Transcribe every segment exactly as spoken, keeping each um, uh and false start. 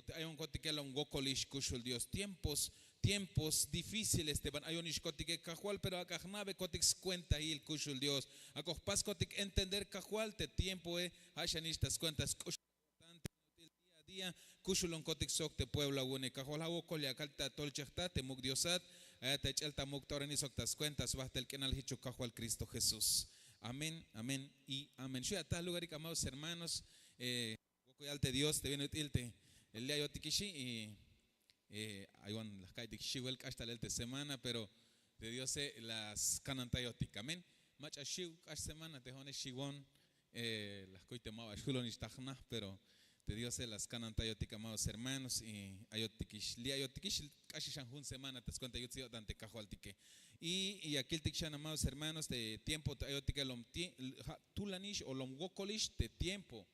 te ayonkotik elom wokolix kuxul Dios. Tiempos, tiempos difíciles te ban ayonixkotike Kajwal, pero ak'a jna'bekotik skuentahil kuxul Dios. Ak'a jpaskotik entender Kajwal te tiempoe ja' xanix ta skuenta sk'uxul importante ut'il día a día kuxulonkotik sok te pueblo awu'une. Kajwal ja' wokol ya kal ta tolchej ta te muk' Diosat, ayat ta ch'el ta muk' ta ora ini sok ta skuenta sbajtel k'inal jichuk Kajwal Cristo Jesús. Amén, amén y amén. Xu' ya ataj lugarik, amados hermanos. Wokol yal te Dios te bin ut'il te el día ayotikixi y, eh, aywan la jka'iytik xiwel k'ax talel te semana, pero te Diose la skanantayotik. Amén. Mach'a xiw k'ax semana te jo'one xiwon, eh, la jkuy te ma ba xjulonix ta jna, pero te Diose la skanantayotik, amados hermanos, y ayotikix, li' ayotikix k'axi xan jun semana ta skuenta yutsil yo'tan te Kajwaltike. Y, y ya kiltik xan, amados hermanos, te tiempo te ayotike lom ti-, ja' tulanix o lom wokolix te tiempo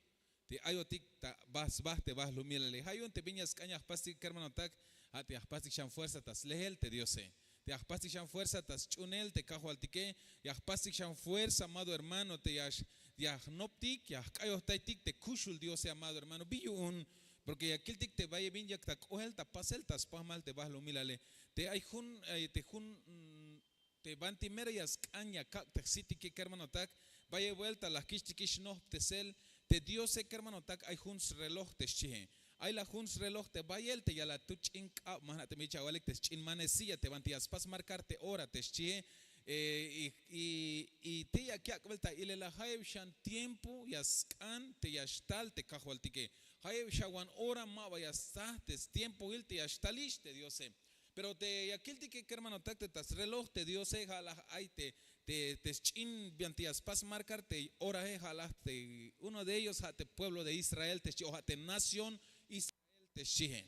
te ayotik ta ba sba te balumilale. Ja' yu'un te bin ya sk'an ya jpastik kermanotak, ja' te ya jpastik xan fuerza ta sleel te Diose, te ya jpastik xan fuerza ta sch'unel te Kajwaltike, ya jpastik xan fuerza, amado hermano, te ya x-, ya jnoptik, ya jk'ayojtaytik te kuxul Diose, amado hermano. Bi yu'un, porque ya kiltik te bayel bin yak ta k'oel ta pasel ta spajmal te balumilale. Te ay jun, eh, te jun, mm, te banti mero ya sk'an ya kak' te jsitike kermanotak, bayel buelta la jkich'tikix nojptesel te Diose kermanotak, ay jun sreloj te xchie. Ay la jun sreloj te bayel te ya la tut ch'in k'ab, ma jna' te me jich awalik te sch'in manesilla te banti ya spas marcar te ora te xchie. Eh, y, y, y te ya yak'bel ta ilel a jayeb xan tiempo ya sk'an te ya xtal te Kajwaltike. Jayeb xan wan ora ma ba ya sta te stiempohil te ya xtalix te Diose. Pero te ya kiltike kermanotak te ta sreloj te Diose ja' la ay te, te, te sch'in banti ya spas marcar te orae, ja' la te uno de ellos ja' te pueblo de Israel te xchi, o ja' te nación Israel te xchie.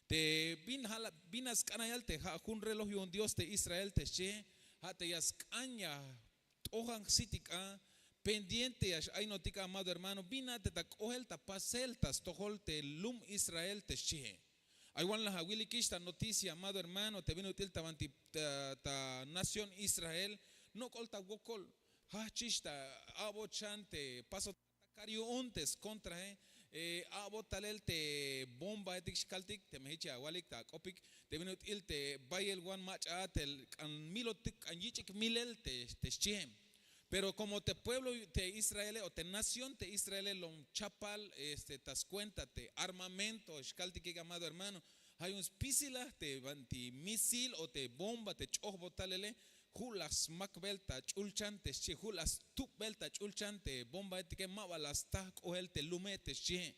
Te bin ja' la, bin a sk'an ya yal te ja' jun reloj yu'un Dios te Israel te xchie, ja' te ya sk'an ya t'ojan jsitik a pendiente ya x-aynotik, amado hermano, bin a te ta k'oel ta pasel ta stojol te lum Israel te xchie. Ay wan la awilikix ta noticia, amado hermano, te bin ut'il ta banti ta, ta nación Israel, nok'ol ta wokol jajchix ta a'bot xan te pasot ta kar yu'un te skontrae, eh, a'bot talel te bombaetik xkaltik, teme jich ya awalik ta ak'opik, te bin ut'il te bayel wan mach'a a te k'an milotik, k'an yich'ik milel te, te xchie. Pero como te pueblo te Israele o te nación te Israele lom chapal, este, ta skuenta te armamento xkaltike, amado hermano, ja' yu'un spisilaj te banti misil o te bomba te ch'ojbot talele, ju' la smakbel ta ch'ulchan te xchie, ju' la stupbel ta ch'ulchan te bombaetike, ma ba la sta k'oel te lume te xchie.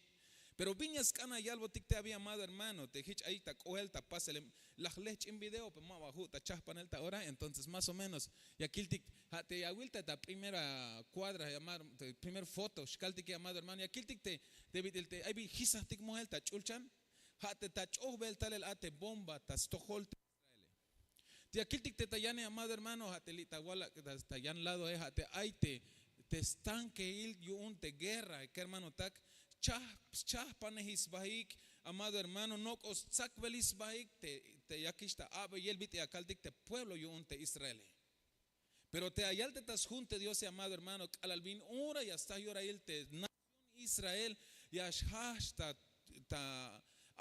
Pero bin ya sk'an ya yalbotik te abi, amado hermano, te jich ayik ta k'oel ta pasel, la jlej ch'in video, pero ma ba ju' ta chajpanel ta ora, entonces más o menos ya kiltik, ja' te ya awil ta, ta primera cuadra, amado, te primer foto xkaltike, amado hermano, ya kiltik te, te bit'il te ay bi jisajtik mojel ta ch'ulchan, ja' te ta ch'ojbel talel a te bomba ta stojol te Israele. Te ya kiltik te ta yane, amado hermano, ja' te li' ta walak' ta, ta yan ladoe, ja' te ay te, te stankehil yu'un te guerra kermanotak, chaj, chajpanejix sbaik, amado hermano, nok'o stsakbelix sbaik te, te yakix ta a'beyel bit'il ya kaltik te pueblo yu'un te Israele. Pero te ya yal te ta sjun te Diose, amado hermano, k'alal bin ora ya sta yorail te nación Israel ya xjajch ta, ta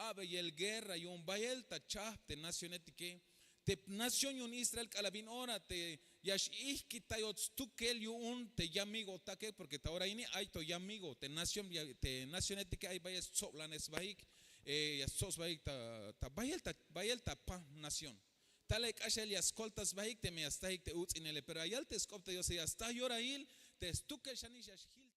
a'beyel guerra yu'un bayel ta chajp te nacionetike. Te nación yu'un Israel k'alal bin ora te ya x-ijkitayot stukel yu'un te yamigotake, porque ta ora ini ay to yamigo te nación, te nacionetike ay bayel stsoblanej sbaik, eh, ya stsob sbaik ta, ta bayel ta, bayel ta pam nación. Talel k'axel ya skolta sbaik teme ya stajik te uts'inele, pero ya yal te sk'op te Diose, ya sta yorail te stukel xanix ya xjil te pueblo.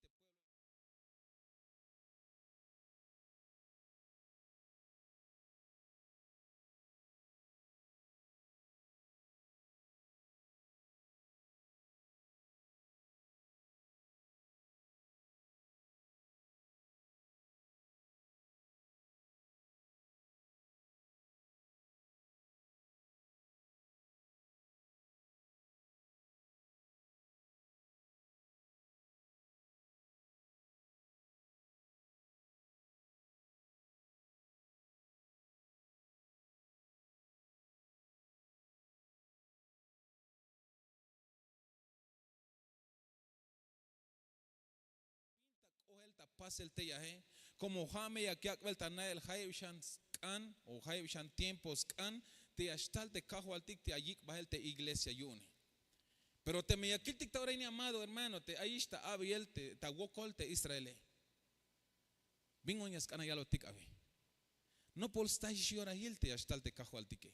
Pasel tey aje. Komo ja' me yak yak'bel ta na'el jayeb xan sk'an o jayeb xan tiempo sk'an, te ya xtal te kajwaltik te ya yik' bahel te iglesia yu'une. Pero teme ya kiltik ta ora ini, amado hermano, te ayix ta abeyel ta wokol te Israele, bin wan ya sk'an ya yalbotik abi? Nopol sta yorahil te ya xtal te kajwaltike.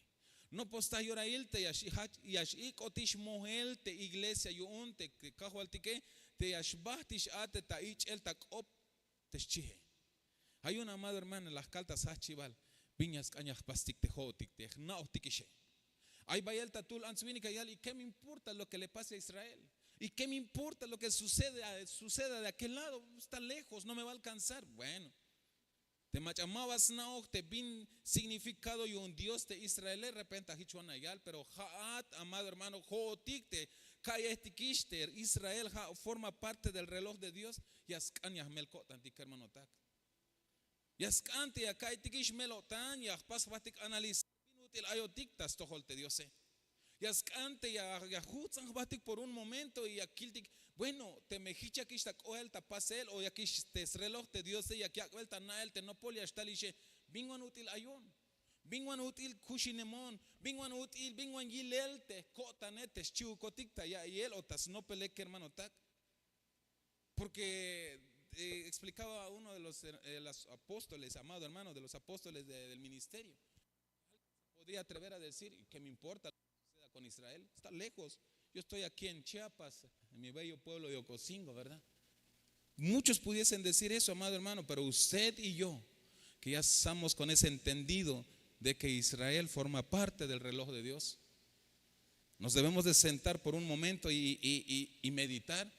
Nopol sta yorahil te ya x'ik'otix mojel te iglesia yu'un te kajwaltike, te ya xbahtix a te ta ich'el ta k'op te xchie. Ay un, amado hermano, la jkal ta sjahchibal bin ya sk'an ya jpastik te jo'otik te jna'ojtikixe. Ay bayel ta tul ants winik ya yal: ¿Y qué me importa lo que le pase a Israel? ¿Y qué me importa lo que sucede, suceda de aquel lado? Está lejos, no me va a alcanzar. Bueno, te mach'a ma ba sna'oj te bin significado yu'un Dios te Israele, repente a jich wan ya yal, pero ja'at, amado hermano, jo'otik te ka'yejtikix te Israel ja' forma parte del reloj de Dios, ya sk'an ya jmel ko'tantik, kermanotak. Ya sk'an te ya ka'ytikix mel-o'tan, ya jpas jbahtik analizar bin ut'il ayotik ta stojol te Diose. Ya sk'an te ya jujts'an jbahtik por un momento y ya kiltik, bueno, teme jich yakix ta k'ohel ta pasel o yakix te sreloj te Diose, yak yak'bel ta na'el te nopol ya xtalixe, bin wan ut'il ayon, bin wan ut'il kuxinemon, bin wan ut'il, bin wan yilel te jko'tane te xchihukotik ta ya'iyel o ta snopele, kermanotak. Porque eh, explicaba uno de los, eh, los apóstoles, amado hermano, de los apóstoles de- del ministerio. Podría atrever a decir: ¿Y qué me importa lo que suceda con Israel? Está lejos. Yo estoy aquí en Chiapas, en mi bello pueblo de Ocosingo, ¿verdad? Muchos pudiesen decir eso, amado hermano, pero usted y yo, que ya estamos con ese entendido de que Israel forma parte del reloj de Dios, nos debemos de sentar por un momento y, y- y- y meditar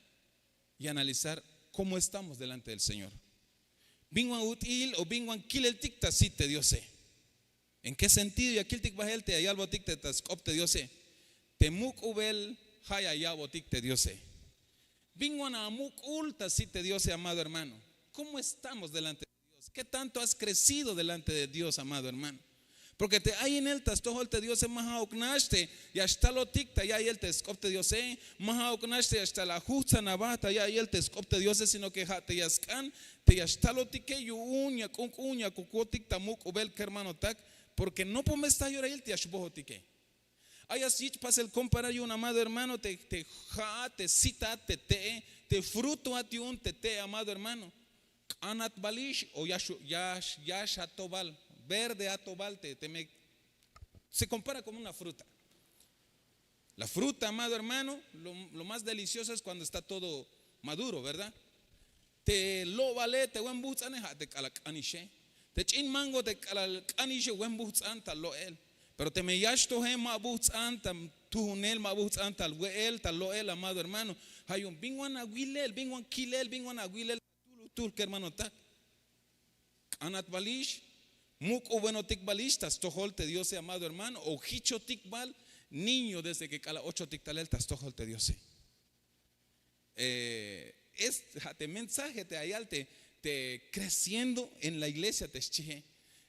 y analizar cómo estamos delante del Señor. Bin wan ut'il o bin wan kileltik ta sit te Diose. ¿En qué sentido? Ya kiltik bahel te ya yalbotik te ta sk'op te Diose. Te muk'ubel ja' ya ya'botik te Diose. Bin wan amuk'ul ta sit te Diose, amado hermano. ¿Cómo estamos delante de Dios? ¿Qué tanto has crecido delante de Dios, amado hermano? Porque te ayinel ta stojol te Diose ma ja'uk nax te ya xtalotik ta ya'iyel te sk'op te Diose, ma ja'uk nax te ya xtal ajujts'an aba ta ya'iyel te sk'op te Diose, sino que ja' te ya sk'an te ya xtalotike yu'un ya k'unk'un ya kukotik ta muk'ubel, kermanotak. Porque nopol me sta yorahil te ya xbojotike. Ay ya syich' pasel comparar yu'un, amado hermano, te te ja'at te sitat te te'e, te frutoat yu'un te te'e, amado hermano. K'anat balix o yax yax yax atobal, verde atobal te teme. Se compara como una fruta. La fruta, amado hermano, lo más delicioso es cuando está todo maduro, ¿verdad? Te lo'bale te wen bujts'ane ja' te k'alal k'anixe. Te ch'in mango te k'alal k'anixe wen bujts'an ta lo'el. Pero teme yax toje ma bujts'an ta tujunel, ma bujts'an ta we'el ta lo'el, amado hermano. Ja' yu'un bin wan awilel, bin wan kilel, bin wan awilel ta tuluj tuhl, kermanotak. K'anat balix, muk'ubenotik balix ta stojol te Diose, amado hermano, o jichotik bal niño desde que k'alal ochotik talel ta stojol te Diose. Eh, es ja' te mensaje te ya yal te te creciendo en la iglesia te xchie.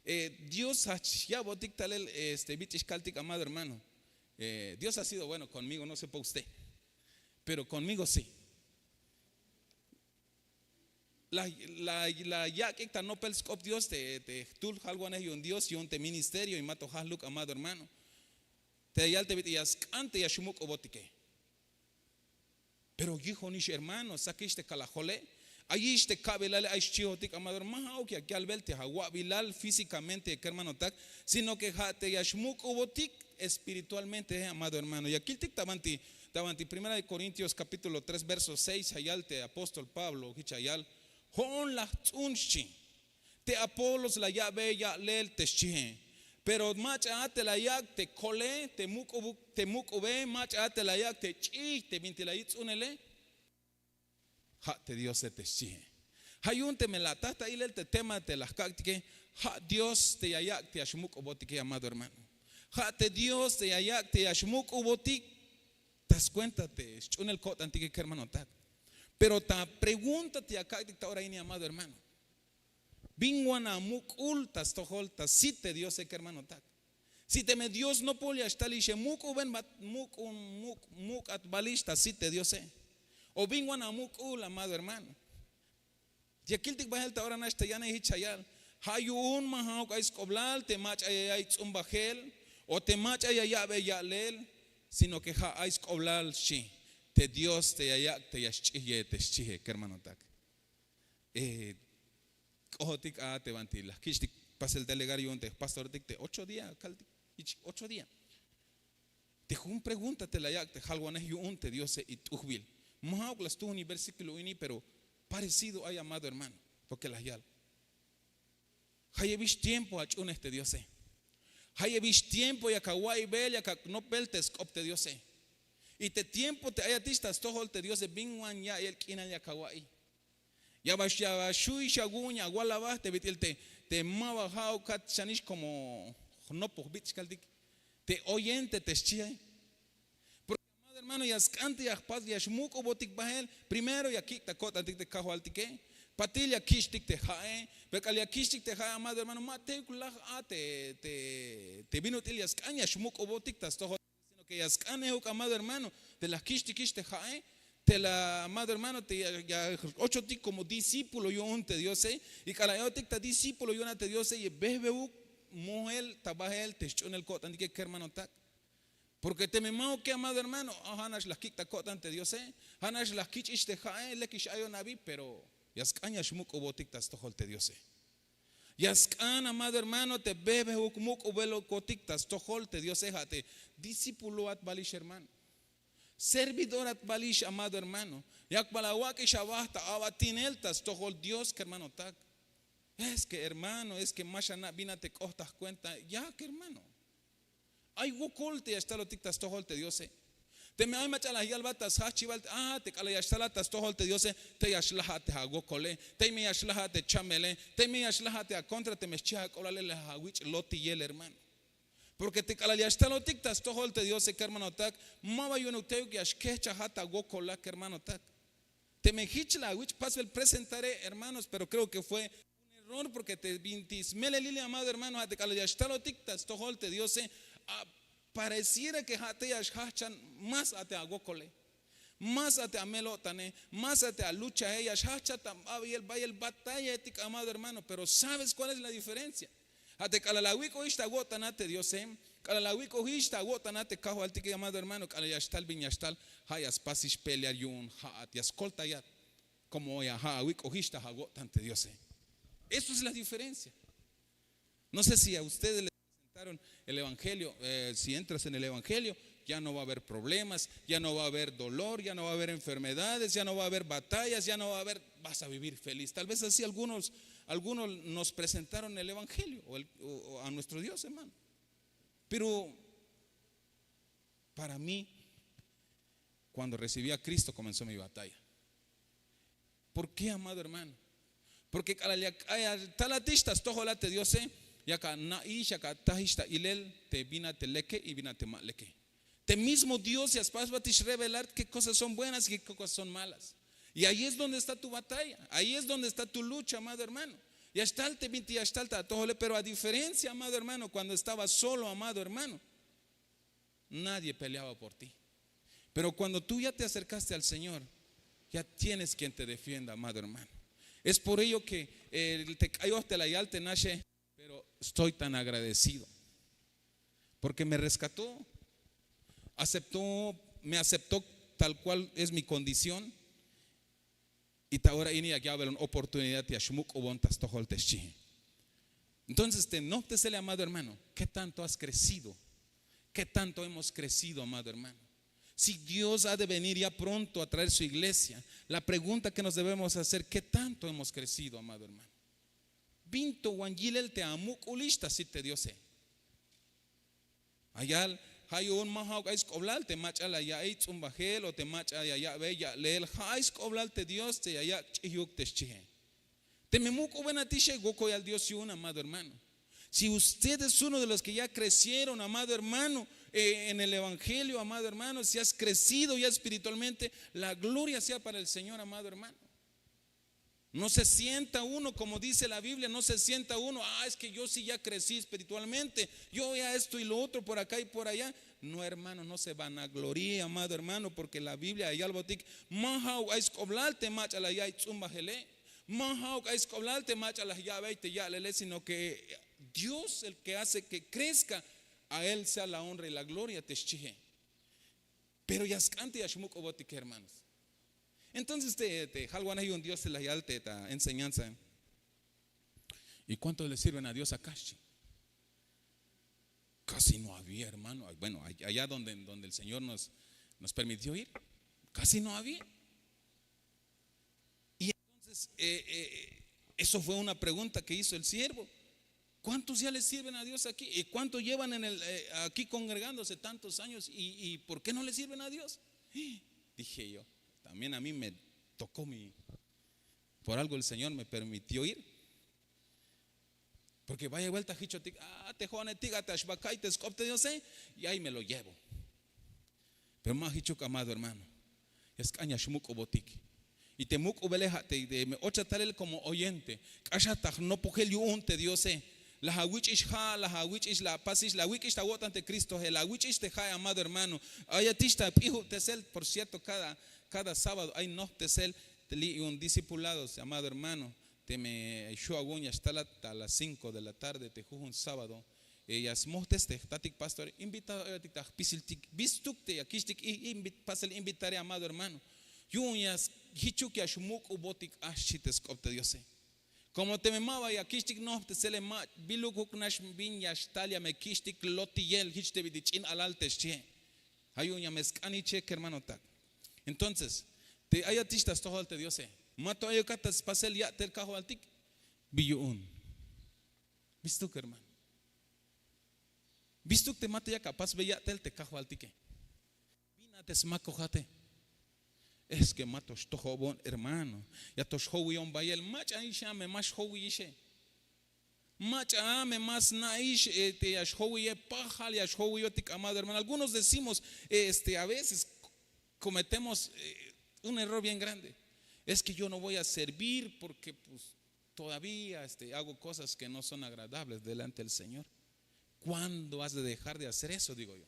Eh, Dios jach ya'botik talel este bich'ix kaltik, amado hermano. Eh, Dios ha sido bueno conmigo, no sé por usted, pero conmigo sí. La la la yak'ik ta nopel sk'op Dios te te jtul jalwanej yu'un Dios yu'un te ministerio y ma to jaluk, amado hermano. Te ya yal te bit'il ya sk'an te ya xmuk'ubotike. Pero yijonix hermano, sakix te kalajole, ayix te ka'bilale, ay xchihotik, amado hermano, ma ja'uk ya yalbel te awa'bilal físikamente, kermanotak, sino ke ja' te ya xmuk'ubotik espiritualmente, amado hermano. Ya kiltik ta banti ta banti primera de Korintios kapítulo tres verso seis, ja' yal te apóstol Pablo jich ya yal: Jo'on la jts'un, xchi. Te Apolos la ya'be ya'lel te xchie, pero mach'a a te la yak' te kole te muk'ube, mach'a a te la yak' te ch'iy te bintik la yich' ts'unele. Ja' te Diose te xchie. Ja' yu'un teme la ataj ta ilel te tema te la jkak'tike, ja' Dios te ya yak' te ya xmuk'ubotike, amado hermano. Ja' te Dios te ya yak' te ya xmuk'ubotik ta skuenta te sch'uunel ko'tantike, kermanotak. Pero ta pregunta te ya kak'tik ta ora ini, amado hermano: ¿bin wan amuk'ul ta stojol ta sit te Diose, kermanotak? Si teme Dios nopol ya xtalixe muk'uben, muk'at balix ta sit te Diose, o bin wan amuk'ul, amado hermano. Ya kiltik bahel ta ora nax ta yanej hich ya yal. Ha yu'un ma ha'uk ay sk'oblal te mach'a ya ya'iy ts'umbajel o te mach'a ya ya'bey ya'lel, sino ke ha ay sk'oblal xchi te dios te ya yak' te ya xch'ihye te xchihe kermanotak. K'ohotik a te banti la jkich'tik pasel delegar yu'un te jpastortik te ocho día kaltik, hich ocho día. Te jun pregunta te la yak' te jalwanej yu'un te diose y t'ujbil. Ma ha'uk la stuhun y versíkulo ini pero parecido ay amado hermano, lo ke la yal. Jayebix tiempo ach'unej te diose. Jayebix tiempo yak awa'iybel yak aknopbel te sk'op te diose. Y te tiempo te ayatix ta stojol te diose bin wan ya'iyel k'inal yak awa'iy. Ya ba xuyix awu'un ya awal aba te bit'il te ma ba ha'ukat xanix komo jnopoj bit' xkaltik te oyente te xchihe. Amado hermano ya sk'an te ya jpas ya xmuk'ubotik bahel. Primero ya kik' ta ko'tantik te kajwaltike. Patil ya kich'tik te ha'e. Pero k'alal ya kich'tik te ha'e amado hermano ma teyuk laj a te bin ut'il ya sk'an ya xmuk'ubotik ta stojol, sino ke ya sk'an ehuk amado hermano. Te la jkich'tikix te ha'e, te la amado hermano te ya ochotik komo discípulo yu'un te diose. Y k'alal ayotik ta discípulo yu'un a te diose ya behbehuk mohel ta bahel te sch'uhunel ko'tantike kermanotak. Porke teme ma'uke amado hermano, ha nax la jkik' ta ko'tan te diose, ha nax la jkich'ix te ha'e lekix ayon abi pero ya sk'an ya xmuk'ubotik ta stojol te diose. Ya sk'an amado hermano te behbehuk muk'ubelokotik ta stojol te diose ha te discípuloat balix hermano. Servidorat balix amado hermano. Yak bal awak'ix aba ta a'batinel ta stojol dios kermanotak. Es ke hermano es ke ma xana' bin a te k'oht ta jkuenta yak hermano. Ay wokol te ya xtalotik ta stojol te diose. Teme ay mach'a la yalbat ta sjahchibal a te k'alal ya xtalat ta stojol te diose, tey ya xlajat te awokole, tey me ya xlajat te chamele, tey me ya xlajat te akontra teme xchi ak'oblale la awich' lotiyel hermano. Porke te k'alal ya xtalotik ta stojol te diose kermanotak, ma ba yu'unuk teyuk ya xkehchajat ta wokola kermanotak. Teme hich la awich' pasbel presentare hermanos pero kreo ke fue un error porke te binti smelelile amado hermano ha te k'alal ya xtalotik ta stojol te diose, pareciera ke ha te ya xjahchan más a te awokole, más a te amelo'tane, más a te aluchahe ya xjahchat ta bayel bayel batayahetik amado hermano pero sabes kuál es la diferencia? Ha te k'alal awik'ojix ta awo'tanat te diose, k'alal awik'ojix ta awo'tanat te kajwaltike amado hermano k'alal ya xtal bin ya xtal, ha ya spasix pelear yu'un ha'at ya skoltayat. Komo ya ha awik'ojix ta awo'tan te diose. Eso es la diferencia. No sé si a ustedes les presentaron el evangelio. Si entras en el evangelio ya no va a haber problemas, ya no va a haber dolor, ya no va a haber enfermedades, ya no va a haber batallas, ya no va a haber, vas a vivir feliz. Tal vez así algunos algunos nos presentaron el evangelio o a nuestro dios hermano. Pero para mí, cuando recibí a cristo comenzó mi batalla. Por qué amado hermano? Porke k'alal ya talatix ta stojolal te diose, ya ka na'ix ya ka tajix ta ilel te bin a te leke y bin a te ma leke. Te mismo dios ya spasbatix revelar ke kosas son buenas y ke kosas son malas. Y ahí es donde está tu batalla, ahí es donde está tu lucha amado hermano. Ya xtal te binti ya xtal ta atojole pero a diferencia amado hermano cuando estaba solo amado hermano, nadie peleaba por ti. Pero kuando tu ya te acerkaste al señor, ya tienes kien te defienda amado hermano. Es por ello ke te k'ayoj te la yal te naxe, pero estoy tan agradecido, porke me reskató, aceptó, me aceptó tal kual es mi kondición. Y ta ora ini yak ya'belon oportunidad ya xmuk'ubon ta stojol te xchihe. Entonces te nohptesele amado hermano, ke tanto has krecido? Ke tanto hemos krecido amado hermano? Si dios ha de venir ya pronto a traer su iglesia, la pregunta ke nos debemos hacer ke tanto hemos krecido amado hermano? Bin to wan yilel te amuk'ulix ta sit te diose. Ayal, ha yu'un ma ha'uk ay sk'oblal te mach'a la ya'iy ts'umbajel o te mach'a ya ya'bey ya'leel ha ay sk'oblal te dios te ya yak' ch'ihuk te xchihe. Teme muk'ubenatixe wokoyal dios yu'un amado hermano. Si usted es uno de los ke ya krecieron amado hermano, en el evangelio amado hermano si has krecido ya espiritualmente, la gloria sea para el señor amado hermano. No se sienta uno komo dice la biblia no se sienta uno ah es ke yo si ya kreci espiritualmente, yo ya esto y lo otro por aka y por aya. No hermano no se vanaglorie amado hermano porke la biblia ya yalbotik, ma ha'uk ay sk'oblal te mach'a la ya'iy ts'umbajele. Ma ja'uk ay sk'oblal te mach'a la ya'bey te ya'lele, sino que Dios el que hace que crezca, a él sea la honra y la gloria, te xchihe. Pero ya sk'an te ya xmuk'ubotike, hermanos. Entonces te, te jalwanej yu'un Dios te la yal te ta enseñanza. ¿Y cuántos le sirven a Dios acá, xchi? Casi no había, hermano. Bueno, allá donde, donde el Señor nos, nos permitió ir, casi no había. Y entonces, eh, eh, eso fue una pregunta que hizo el siervo. ¿Cuántos ya le sirven a Dios aquí? ¿Y cuántos llevan en el, eh, aquí congregándose tantos años? ¿Y, y por qué no le sirven a Dios? Dije yo, también a mí me tocó mi, por algo el Señor me permitió ir. Porque vaya vuelta jichotik, ah, te jo'anetik, ah, te axbakay te sk'op te Diose, y ahí me lo llevo. Pero ma jichuk, amado hermano. Ya sk'an ya xmuk'ubotik. Y te muk'ubele ja' te, te me ocha talel como oyente. K'axaj ta jnopojel yu'un te Diose. La awich'ix ja', la awich'ix, la apasix, la awik'ix ta awo'tan te Cristoe, la awich'ix te ja'e, amado hermano. Ayatix ta p'ijubtesel, por cierto, cada, cada sábado ay nojptesel te li' yu'un discipulados, amado hermano. Teme xu' awu'un ya xtalat ta las cinco de la tarde te jujun sábado, eh, ya smojtes te jtatik pastor, invitado ayatik ta jpisiltik, bistuk te ya kixtik, y, y invi-, pasel invitare, amado hermano. Yu'un ya s-, jichuk ya xmuk'ubotik a, xchi te sk'op te Diose. Como teme ma ba ya kixtik nojptesele, ma bilukuk nax bin ya xtal, ya me kixtik lotiyel, jich te bit'il ch'in alal te xchie. Ja' yu'un ya me sk'an jiche, kermanotak. Entonces, te ayatix ta stojol te Diose, mato ayukat ta spasel ya'tel Kajwaltik. Bi yu'un? Bistuk, hermano. Bistuk te mato yak apasbe ya'tel te Kajwaltike. Bin a te smakojate. Es que mato xtojobon, hermano. Ya to xjowiyon bayel. Mach'a ixe, a me ma xjowiyixe. Mach'a a me ma sna'ix, eh, te ya xjowiye pajal, ya xjowiyotik, amado hermano. Algunos decimos, eh, este, a veces cometemos, eh, un error bien grande. Es que yo no voy a servir porque, pues, todavía, este, hago cosas que no son agradables delante del Señor. ¿Cuándo has de dejar de hacer eso? Digo yo.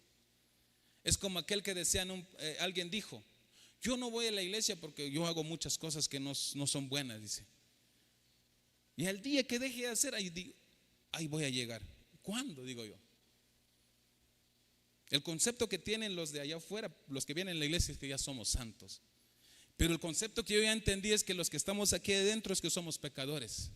Es como aquel que decían, un, eh, alguien dijo, yo no voy a la iglesia porque yo hago muchas cosas que no, no son buenas, dice. Y al día que deje de hacer, ahí, di- ahí voy a llegar. ¿Cuándo? Digo yo. El concepto que tienen los de allá afuera, los que vienen a la iglesia, es que ya somos santos. Pero el concepto que yo ya entendí es que los que estamos aquí adentro es que somos pecadores,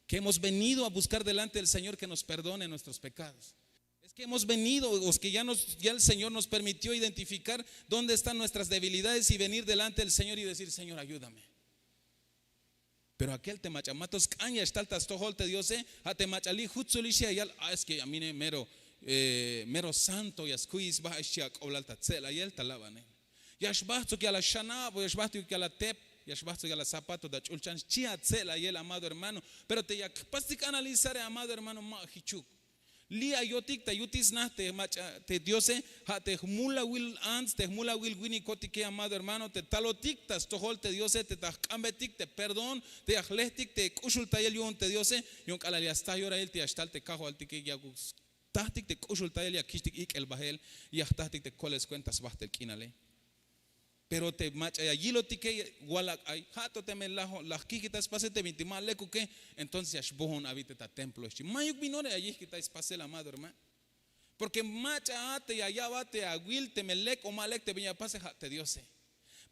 que hemos venido a buscar delante del Señor que nos perdone nuestros pecados. Es que hemos venido, o es que ya nos, ya el Señor nos permitió identificar dónde están nuestras debilidades y venir delante del Señor y decir, Señor, ayúdame. Pero aquel te mach'a mato sk'an ya xtal ta stojol te Diose, ja' te mach'a li' jutsulix ya yal, ah, es que a mí ne mero, eh, mero santo ya skuy sba, xchi ak'oblal ta tse'layel, ta labanel. Ya xbajtsuk ya la xanab, o ya xbajtsuk ya la tep, ya xbajtsuk ya la zapato ta ch'ulchan, xchi atse'layel, amado hermano. Pero te ya jpastik analizare, amado hermano, ma jichuk. Li' ayotik ta yutil sna te mach'a te Diose, ja' te jmulawil ants, te jmulawil winikotike, amado hermano, te talotik ta stojol te Diose, te ta jk'ambetik te perdón, te ya jlejtik te k'uxultayel yu'un te Diose. Yu'un k'alal ya sta yorahil te ya xtal te Kajwaltike, yakuk jtajtik te k'uxultayel, ya kixtik ik'el bael, ya jtajtik te kolel skuenta sbajtel k'inale. Pero te mach'a ya yilotike, walak' ay, ja' to teme la, la jkijkitay spasel te bintik ma lekuke, entonces ya xbojon abi te ta templo, xchi. Mayuk bin ora ya yijkitay spasel, amado hermano. Porque mach'a a te ya ya'bat te awil teme lek o ma lek te bin ya pase, ja' te Diose.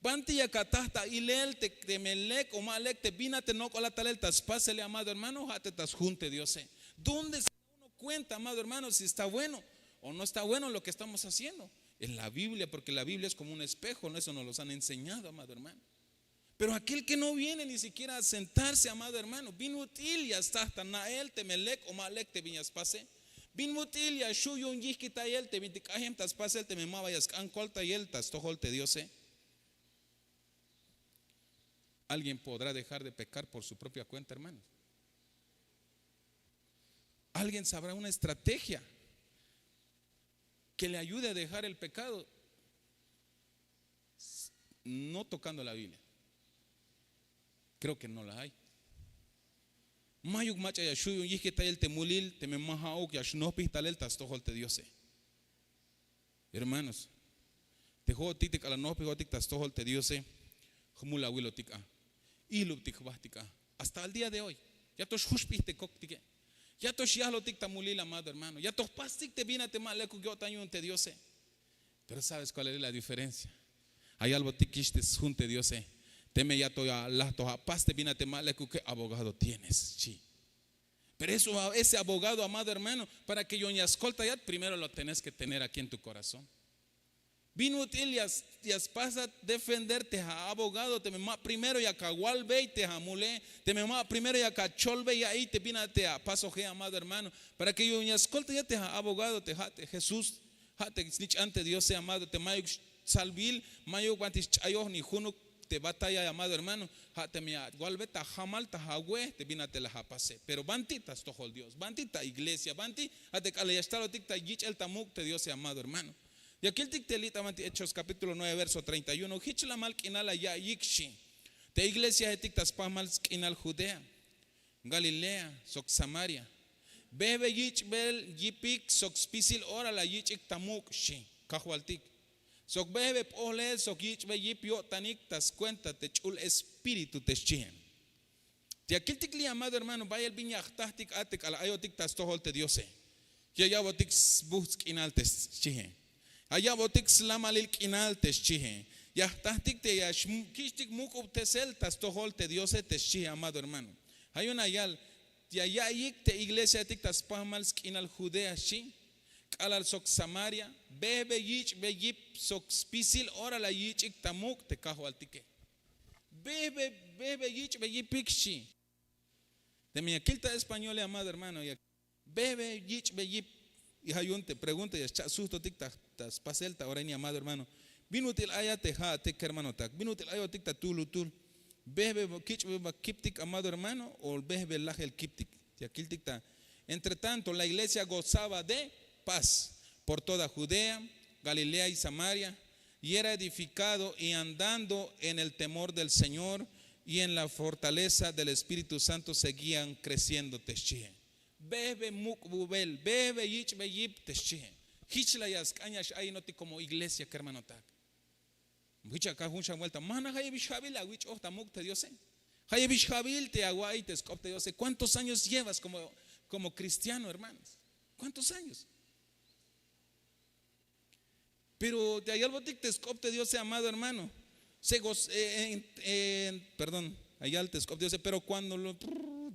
Banti yak ataj ta ilel te, teme lek o ma lek te bin a te nok'olat talel ta spasele, amado hermano, ja' te ta sjun te Diose. ¿Dónde se da uno cuenta, amado hermano, si está bueno o no está bueno lo que estamos haciendo? En la Biblia, porque la Biblia es como un espejo, ¿no? Eso nos lo han enseñado, amado hermano. Pero aquel que no viene ni siquiera a sentarse, amado hermano, bin ut'il ya staj ta na'el teme lek o ma lek te bin ya spase. Bin ut'il ya xju' yu'un yijkitayel te bintik k'ajem ta spasel teme ma ba ya sk'an koltayel ta stojol te Diose. ¿Alguien podrá dejar de pecar por su propia cuenta, hermanos? ¿Alguien sabrá una estrategia que le ayude a dejar el pecado? No tocando la Biblia. Creo que no la hay. Mayuk mach'a ya xju' yu'un yijkitayel te mulil teme ma ja'uk ya xnojpij talel ta stojol te Diose. Hermanos, te jo'otik te k'alal nojpijotik ta stojol te Diose, jmulawilotik a. Ihlubtik jbahtik a. Hasta al día de hoy ya to xjuxp'ij te koktike. Ya to xyahlotik ta mulil, amado hermano. Ya to jpastik te bin a te ma lekuk yo'tan yu'un te diose. Pero sabes kuál es la diferencia? Ay albotik kix te sjun te diose. Teme ya to ya laj to apas te bin a te ma lekuke, abogado tienes, xchi. Pero eso, ese abogado, amado hermano, para ke yu'un ya skoltayat, primero lo tenés ke tener aki en tu korazón. Bin ut'il ya spasat defender te ja abogado teme ma primero yak awalbey te ja mule, teme ma primero yak acholbey ya'iy te bin a te apasoje, amado hermano. Para ke yu'un ya skoltayat te ja abogado te ja te jesús, ja te snich'an te diose, amado, te mayuk stsalbil, mayuk banti sch'ayoj ni junuk te batalla, amado hermano. Ja teme ya awalbe ta jamal ta jawe te bin a te la apase, pero banti ta stojol dios, banti ta iglesia, banti a te k'alal ya xtalotik ta yich'el ta muk' te diose, amado hermano. Ya kiltik te li' ta banti hechos kapítulo nueve verso treinta y uno, jich lamal k'inal la ya'iyik xchi. Te iglesiajetik ta spajmal sk'inal judea, galilea sok samaria, behbe yich'bel yipik sok spisil ora la yich'ik ta muk' xchi, kajwaltik, sok behbe p'ohleel sok yich'bel yip yo'tanik ta skuenta te ch'ul espíritu te xchihe. Te ya kiltik li' amado hermano, bayel bin ya jtajtik a te k'alal ayotik ta stojol te diose. Ya ya'botik sbujts' k'inal te xchihe. Ya ya'botik slamalil k'inal te xchihe. Ya jtajtik te ya xkich'tik muk'ubtesel ta stojol te diose te xchihe, amado hermano. Ja' yu'un la yal, ya ya'iyik te iglesiatik ta spajmal sk'inal judea xchi, k'alal sok samaria, behbe yich'be yip sok spisil ora la yich'ik ta muk' te kajwaltike. Behbe, behbe yich'be yipik xchi. Teme ya kil ta españole, amado hermano, ya behbe yich'be yip. Y ja' yu'un te pregunta ya xcha' sujtotik ta spasel ta ora ini, amado hermano. Bin ut'il ayat te ja'atik kermanotak? Bin ut'il ayotik ta tulutul? Behbe kich'be ba kiptik, amado hermano, o behbe lajel kiptik? Ya kiltik ta. Entre tanto la iglesia gozaba de paz por toda judea, galilea y samaria, y era edificado y andando en el temor del señor y en la fortaleza del espíritu santo seguían creciendo te xchihe. Behbe muk'bubel, behbe yich'be yip te xchihe. Jich la ya sk'an ya x'ayinotik komo iglesia kermanotak. Jich ak'a jun xan buelta ma na jayeb ix jabil awich'oj ta muk' te diose. Jayeb ix jabil te awa'iy te sk'op te diose. Kuántos años llevas komo kristiano hermanos? Kuántos años? Pero te ayalbotik te sk'op te diose, amado hermano. Segos perdón, ayal te sk'op te diose pero kuando lo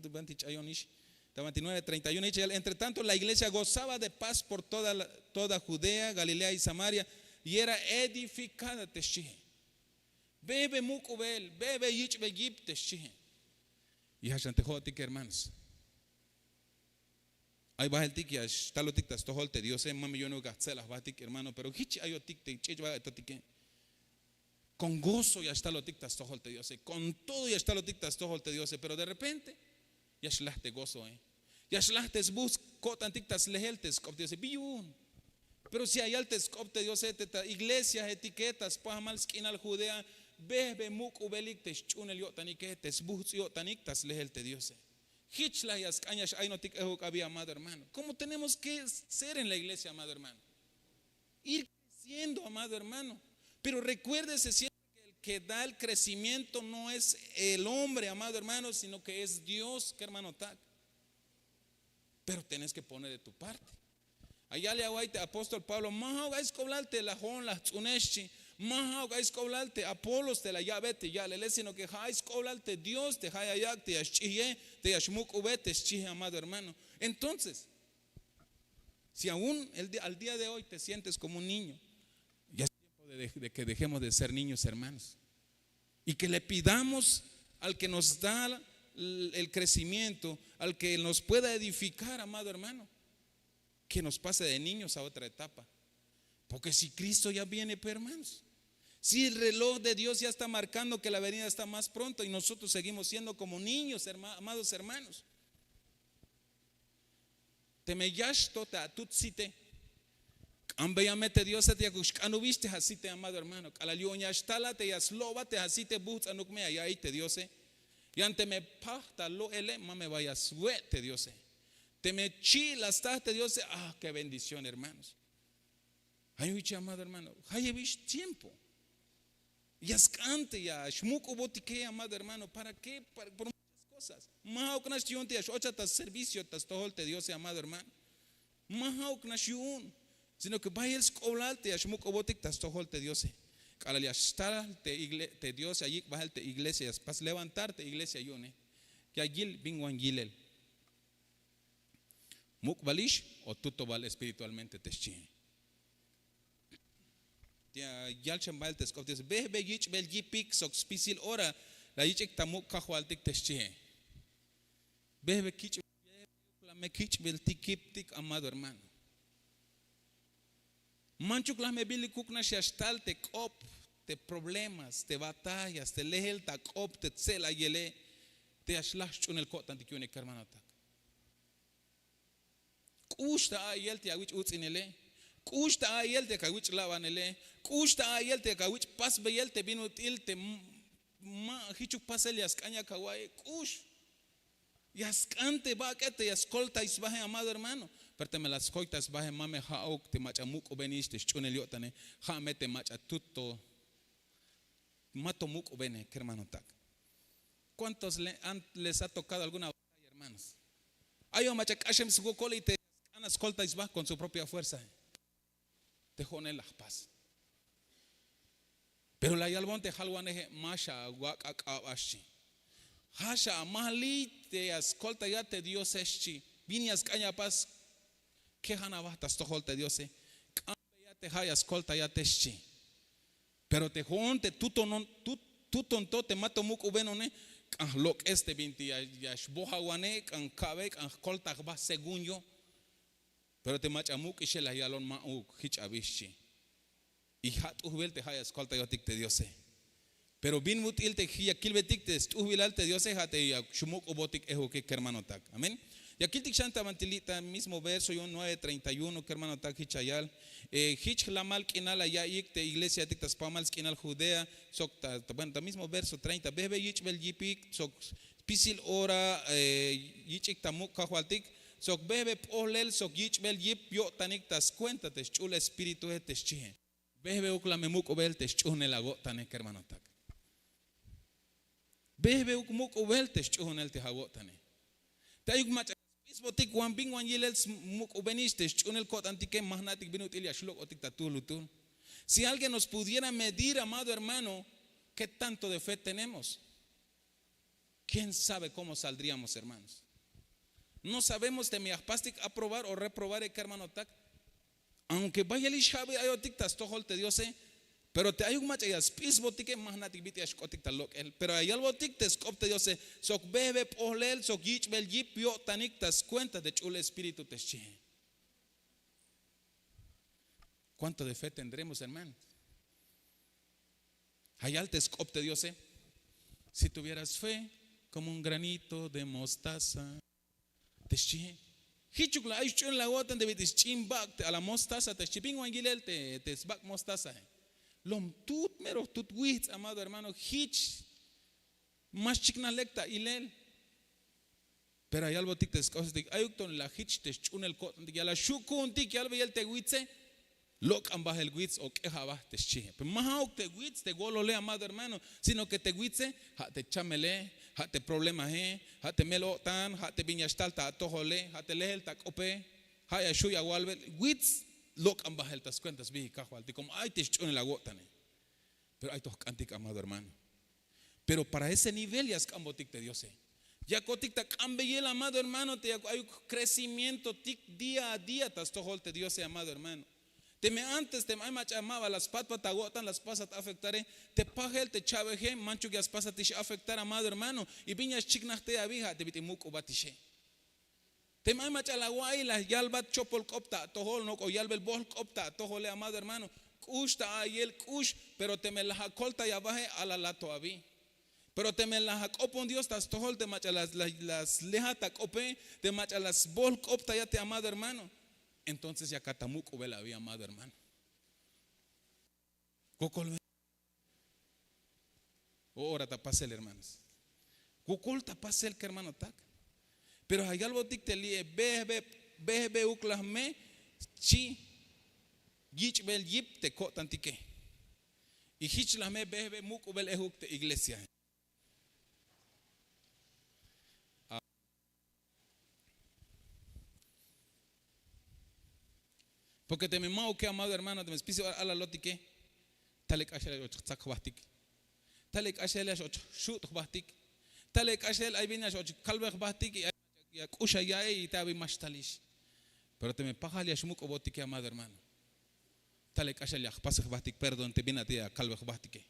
banti ch'ayon ix. Ta banti nueve treinta y uno entre tanto la iglesia gozaba de paz por toda judea, galilea y samaria, y era edifikada te xchihe. Bebe muk'ubel, bebe yich'be yip te xchihe. Y ja' xan te jo'otik hermanos. Ay baheltik ya xtalotik ta stojol te diose, ma me yu'unuk ya jtzelaj jbatik hermano pero jich ayotik te ch'ich' ba'etotike. Kon gozo ya xtalotik ta stojol te diose, kon todo ya xtalotik ta stojol te diose pero de repente ya xlaj te gozoe. Ya xlaj te sbuhts' ko'tantik ta slehel te sk'op te diose bi yu'un? Pero si ayal te sk'op te diose te ta iglesiaetike ta spajmal sk'inal judea, behbe muk'ubelik te sch'uhunel yo'tanike te sbuhts' yo'tanik ta slehel te diose. Jich la ya sk'an ya x'ayinotik ehuk abi amado hermano, komo tenemos ke ser en la iglesia amado hermano, ir kreciendo amado hermano. Pero rekuérdese siempre ke el ke da el krecimiento no es el hombre amado hermano sino ke es dios kermanotak. Pero tenes ke poner de tu parte. Ayal ya awa'iy te apóstol pablo ma ja'uk ay sk'oblal te la jo'on la jtz'unej xchi. Ma ja'uk ay sk'oblal te apolos te la ya'be te ya'lele sino ke ja' ay sk'oblal te dios te ja' ya yak' te ya xch'ihiye, te ya xmuk'ube te xchihe amado hermano. Entonces, si aún al día de hoy te sientes komo un niño, ya es tiempo de ke dejemos de ser niños hermanos, y ke le pidamos al ke nos da el krecimiento, al ke nos pueda edifikar amado hermano, ke nos pase de niños a otra etapa. Porke si kristo ya viene pe hermanos, si el reloj de dios ya esta markando ke la venida esta mas pronto y nosotros seguimos siendo komo niños amados hermanos. Teme yax to te atut site, k'ambeyame te diose te yakuk xk'anubix te asite amado hermano k'alal yu'un ya xtala te ya slo'bat te asite buhts'anuk me ya ya'iy te diose. Yan teme paj ta lo'ele ma me ba ya swe' te diose. Teme chi' la sta te diose ah ke bendición hermanos. Ay jich amado hermano, jayeb ix tiempo. Ya sk'an te ya xmuk'ubotike, amado hermano. ¿Para qué? Para, por muchas cosas. Ma ja'uk nax yu'un te ya x'ochat ta servicio ta stojol te Diose, amado hermano. Ma ja'uk nax yu'un, sino que bayel sk'oblal te ya xmuk'ubotik ta stojol te Diose. K'alal ya xtal te igle- te Dios ya yik' bajel te iglesia, ya spas levantar te iglesia yu'une, ya yil bin wan yilel. ¿Muk'balix o tutobal espiritualmente? Te xchihe. Te ya yal xan bajel te sk'op te Diose: bejbe yich'bel yipik sok spisil ora la yich'ik ta muk' Kajwaltik, te xchihe. Bejbe kich'bel, la me kich'bel tikiptik, amado hermano. Manchuk la me bilikuk nax ya xtal te k'op, te problemas, te batallas, te lejel ta k'op, te tse'layele, te ya xlaj xch'uunel ko'tantik yu'une, kermanotak. K'ux ta a'iyel te ya awich' uts'inele. K'ux ta a'iyel te ya awich' labanele. K'ux ta a'iyel te ya awich' pasbeyel te bin ut'il te m- ma jichuk pasel ya sk'an yak awa'iy. K'ux. Ya sk'an te bak'e te ya skoltay sbahe, amado hermano. Pero teme la skoytay sbahe, ma me ja'uk te mach'a muk'ubenix te sch'uunel yo'tane. Ja' me te mach'a tuto, ma to muk'ubene, kermanotak. ¿Cuántos le- han- les ha tocado alguna batalla, hermanos? Ay o mach'a k'axem swokol y te sk'an skoltay sba con su propia fuerza. Te jo'one la jpas. Pero la yalbon te jalwaneje: ma xawak' ak'ab, a xchi. Ja' xamajliy te ya skoltayat te Diose, xchi. Bin ya sk'an ya apas, kejan aba ta stojol te Diose. K'ambeya te ja' ya skoltayate, xchi. Pero te jo'on te tutonon tut- tuton to te ma to muk'ubenone, k'an jlok'es te bintik ya- ya xbojawane, k'an ka'be, k'an jkolta jba según yo. Pero te mach'a muk'ixe la yalon: ma'uk, jich abi, xchi. Y ja' t'ujbil te ja' ya skoltayotik te Diose. Pero bin ut'il te ya kilbetik te st'ujbilal te Diose, ja' te ya xmuk'ubotik ejuke, kermanotak. Amén. Ya kiltik xan ta banti li' ta mismo verso yu'un nueve treinta y uno, kermanotak, jich ya yal: jich jlamal k'inal la ya'iyik te iglesiatik ta spamal sk'inal Judea sok ta, ta- bueno, ta mismo verso treinta: bejbe yich'bel yipik sok spisil ora yich'ik ta muk' Kajwaltik, sok bejbe p'ojlel sok yich'bel yip yo'tanik ta skuenta te sch'ul Espiritue, te xchihe. Bejbeuk la me muk'ubel te sch'uunel awo'tane, kermanotak. Bejbeuk muk'ubel te sch'uunel te awo'tane. Te ayuk mach'a sp'isbotik wan bin wan yilel smuk'ubenix te sch'uunel ko'tantike, ma jna'tik bin ut'il ya xlok'otik ta tulutul. Si alguien nos pudiera medir, amado hermano, qué tanto de fe tenemos, quién sabe cómo saldríamos, hermanos. No sabemos teme ya jpastik aprobar o reprobar, kermanotak. Aunque bayelix ja'bi ayotik ta stojol te Diose, pero te ayuk mach'a ya sp'isbotike, ma jna'tik bit'il ya xk'otik ta lok'el. Pero ya yalbotik te sk'op te Diose: sok bejbe p'ojlel sok yich'bel yip yo'tanik ta skuenta te ch'ul Espíritu, te xchihe. ¿Cuánto de fe tendremos, hermano? Ja' yal te sk'op te Diose: si tuvieras fe como un granito de mostaza, te xchihe. Jichuk la ay sch'uunel awo'tan te bit'il sch'in bak' te ala mostaza, te xchi. Bin wan yilel te, te sbak' mostazae. Lom tut, mero tut wijtz', amado hermano, jich ma xchiknaj lek ta ilel. Pero ya yalbotik te sk'op te Diose: ayuk to la jich te sch'uunel ko'tantik, ya la xju' ku'untik yalbeyel te witze: lok'an bajel witz o k'eja aba, te xchihe. Pero ma ja'uk te witz te wolole, amado hermano, sino que te witze ja' te chamele, ja' te problemae, ja' te mel-o'tan, ja' te bin ya xtal ta atojole, ja' te lejel ta k'ope, ja' ya xju' ya walbe. Witz lok'an bajel ta skuenta sbijik Kajwaltik, como ay te sch'uunel awo'tane. Pero ay to jk'antik, amado hermano. Pero para ese nivel ya sk'ambotik te Diose. Yakotik ta k'ambeyel, amado hermano, te yak ayuk crecimientotik día a día ta stojol te Diose, amado hermano. Teme antes, teme ay mach'a ma ba la spatbat awo'tan, la spasat afectare, te pajel te cha'beje manchuk ya spasatix afectar, amado hermano. Y bin ya xchiknaj tey abi, ja' te bit'il muk'ubatixe. Teme ay mach'a la awa'iy la yalbat chopol k'op ta atojol, nok'o yalbel bojol k'op ta atojole, amado hermano, k'ux ta a'iyel, k'ux. Pero teme la akoltay abaje, ala la to abi. Pero teme la ak'opon Dios ta stojol, te mach'a la, la, la slejat ak'ope, te mach'a la sbojol k'optayate, amado hermano, entonces yakat ta muk'ubel abi, amado hermano. Wokol ora ta pasel, hermanos. Wokol ta pasel, kermanotak. Pero ya yalbotik te li'e: bejbe, bejbeuk la me xchi, yich'bel yip te ko'tantike. Y jich la me behbe muk'ubel ehuk te iglesia. Porke teme ma'uke, amado hermano, teme spisil alalotike, tale k'axel ya x'och jtzak jbahtik, tale k'axel ya x'och xut'j jbahtik, tale k'axel ay bin ya x'och kalbe jbahtik, y ay ya k'ux a ya'i y te abi ma xtalix. Pero teme pajal ya xmuk'ubotike, amado hermano, tale k'axel ya jpasej jbahtik perdón te bin a te ya kalbe jbahtike.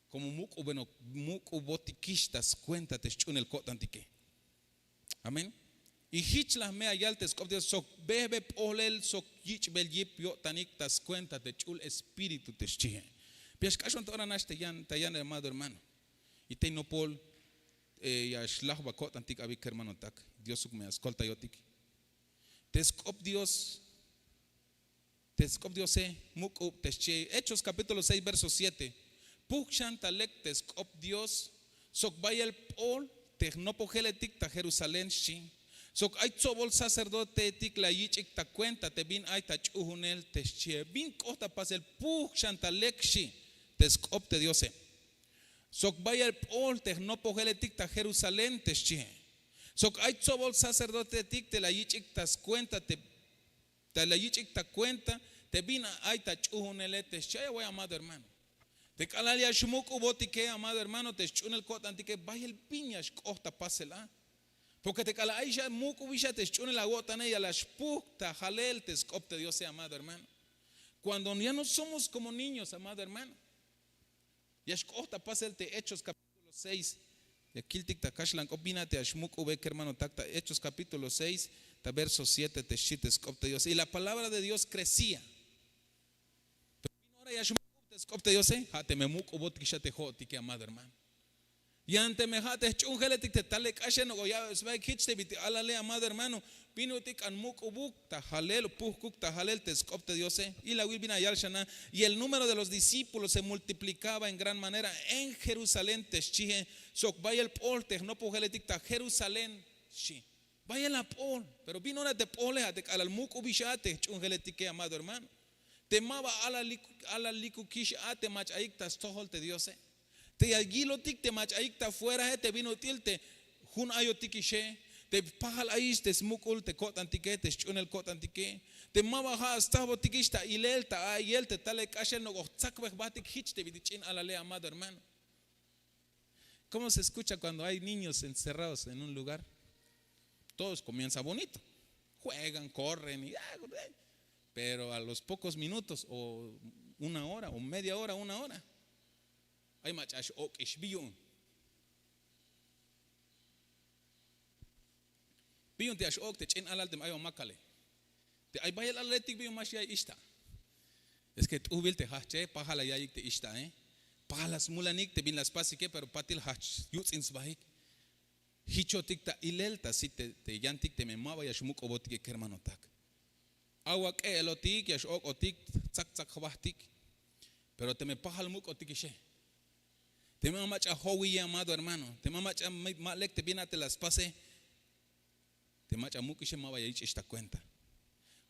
Komo muk'ubotikix ta skuenta te sch'uunel ko'tantike. Amén. Y jich la me ya yal te sk'op te Dios sok behbe p'ohlel sok yich'bel yip yo'tanik ta skuenta te ch'ul espíritu te xchihe. Pero ya xk'axon ta ora nax te yan, ta yan, amado hermano. Y tey nopol ya xlajba ko'tantik abi kermanotak, Diosuk me ya skoltayotik. Te sk'op Dios te sk'op Diose muk'ub te xchi. Hechos capítulo seis verso siete. Puj xan ta lek te sk'op Dios sok bayel p'ohl te jnopojeletik ta Jerusalén, xchi. Sok ay tsobol sacerdotehetik la yich'ik ta kuenta te bin ay ta ch'uhunel te xchie. Bin k'ot ta pasel? Puj xan ta lek, xchi, te sk'op te Diose. Sok bayel p'ohl te jnopojeletik ta Jerusalén te xchie. Sok ay tsobol sacerdotehetik te la yich'ik ta skuenta te te la yich'ik ta kuenta te bin ay ta ch'uhunele te xchi. Ay away, amado hermano. Te k'alal ya xmuk'ubotike, amado hermano, te sch'uunel ko'tantike, bayel bin ya xk'ot ta pasel a. Porke te k'alal ay xa muk'ubixa te sch'uunel awo'tane, ya la xpujk' ta jalel te sk'op te Diose, amado hermano. Cuando ya no somos como niños, amado hermano. Ya xk'ot ta pasel te Hechos capítulo seis. Ya kiltik ta kaxlan k'op bin a te ya xmuk'ube kermanotak ta Hechos capítulo seis, ta verso siete te xchi te sk'op te Diose. Y la palabra de Dios crecía. Pero bin ora ya xmuk'ub te sk'op te Diose, ja' teme muk'ubotikix a te jo'otike, amado hermano. Yan teme ja' te jch'uunjeletik te tale k'axel nok'o ya'be sbaik jich te bit'il alale, amado hermano. Bin ut'il k'an muk'ubuk ta jalel, pujkuk ta jalel te sk'op te Diose. Ilawil bin la yal xana. Y el número de los discípulos se multiplicaba en gran manera en Jerusalén te xchihe. Sok bayel p'ohl te jnopojeletik ta Jerusalén, xchi. Bayel ap'ohl. Pero bin ora te p'ohle? Ja' te k'alal muk'ubix a te jch'uunjeletike, amado hermano. Te ma ba alalikukix a te mach'ayik ta stojol te Diose. Te ya yilotik te mach'ayik ta fuerahe, te bin ut'il te jun ayotikixe, te pajal ayix te smuk'ul te ko'tantike, te sch'uunel ko'tantike. Te ma ba ja' stajbotikix ta ilel, ta a'iyel te tale k'axel nok'o jtsakbe jbahtik jich te bit'il ch'in alale, amado hermano. ¿Cómo se escucha cuando hay niños encerrados en un lugar? Todos comienza bonito. Juegan, corren y, ah, pero a los pocos minutos o una hora o media hora, una hora, ay mach'a x'ok'ix. Bi yu'un, bi yu'un te ya x'ok' te ch'in alal teme ay o makale. Te ay bayel alaletik, bi yu'un ma xya'iy ixta'. Es que t'ujbil te jajch'e, pajal la ya'iyik te ixta'e, pajal la smulanik te bin la spasike, pero patil jajch' yuts'in sbaik. Jichotik ta ilel ta sit te yantik teme ma ba ya xmuk'ubotike kermanotak. Aw ak'e'elotik, ya x'ok'otik, tsak tsak jbahtik. Pero teme pajal muk'otikixe, teme ma mach'a jowiye, amado hermano, teme ma mach'a ma lek te bin a te la spase, te mach'a muk'ixe ma ba ya yich'ix ta kuenta.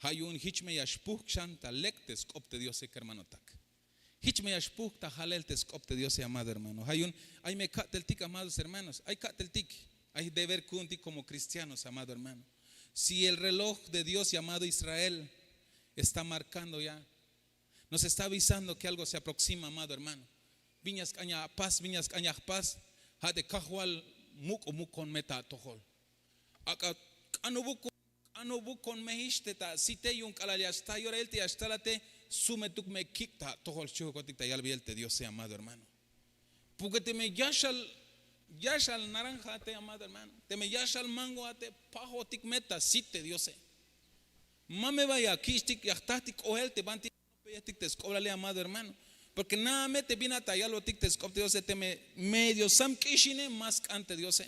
Ja' yu'un jich me ya xpujk' xan ta lek te sk'op te Diose kermanotak. Jich me ya xpujk' ta jalel te sk'op te Diose, amado hermano. Ja' yu'un ay me ka'teltik, amados hermanos, ay ka'teltik. Ay deber ku'untik como cristianos, amado hermano. Si el reloj de Dios llamado Israel está marcando ya, nos está avisando que algo se aproxima, amado hermano. Bin ya sk'an ya apas, bin ya sk'an ya jpas? Ja' te Kajwal muk'ubuk kon me ta atojol. Ak'a k'anubuk, k'anubuk kon mejix te ta site, yu'un k'alal ya xtal yorahil te ya xtalate, sumetuk me kik' ta atojol, xchihokotik ta yalbeyel te Diose, amado hermano. Porke teme ya xal, ya xal naranja ate, amado hermano, teme ya xal mango ate, pajotik me ta sit te Diose. Ma me ba ya kich'tik, ya jtajtik k'ohel te banti nopeyejtik te sk'oblale, amado hermano. Porke na'a me te bin a ta yalbotik te sk'op te Diose, teme medio sam k'ixine, ma sk'an te Diose.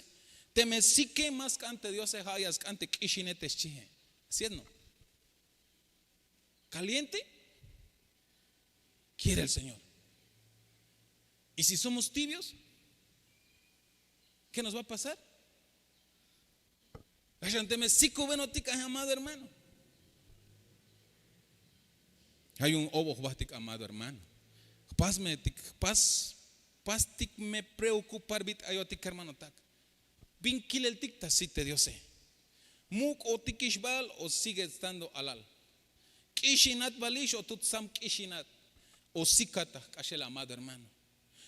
Teme sike, ma sk'an te Diose, ja' ya sk'an te k'ixine te xchihe. ¿Sí o no? Caliente quiere el Señor. Y si somos tibios, ¿qué nos va a pasar? K'axan teme sikubenotik a, amado hermano. Ja' yu'un oboj jbahtik, amado hermano. Jpasmetik jpas jpastik me preokupar bit ayotik kermanotak. Bin kileltik ta sit te diose? Muk'otikix bal o sigue estando alal? K'ixinat balix o tut sam k'ixinat? O sikataj k'axel amado hermano.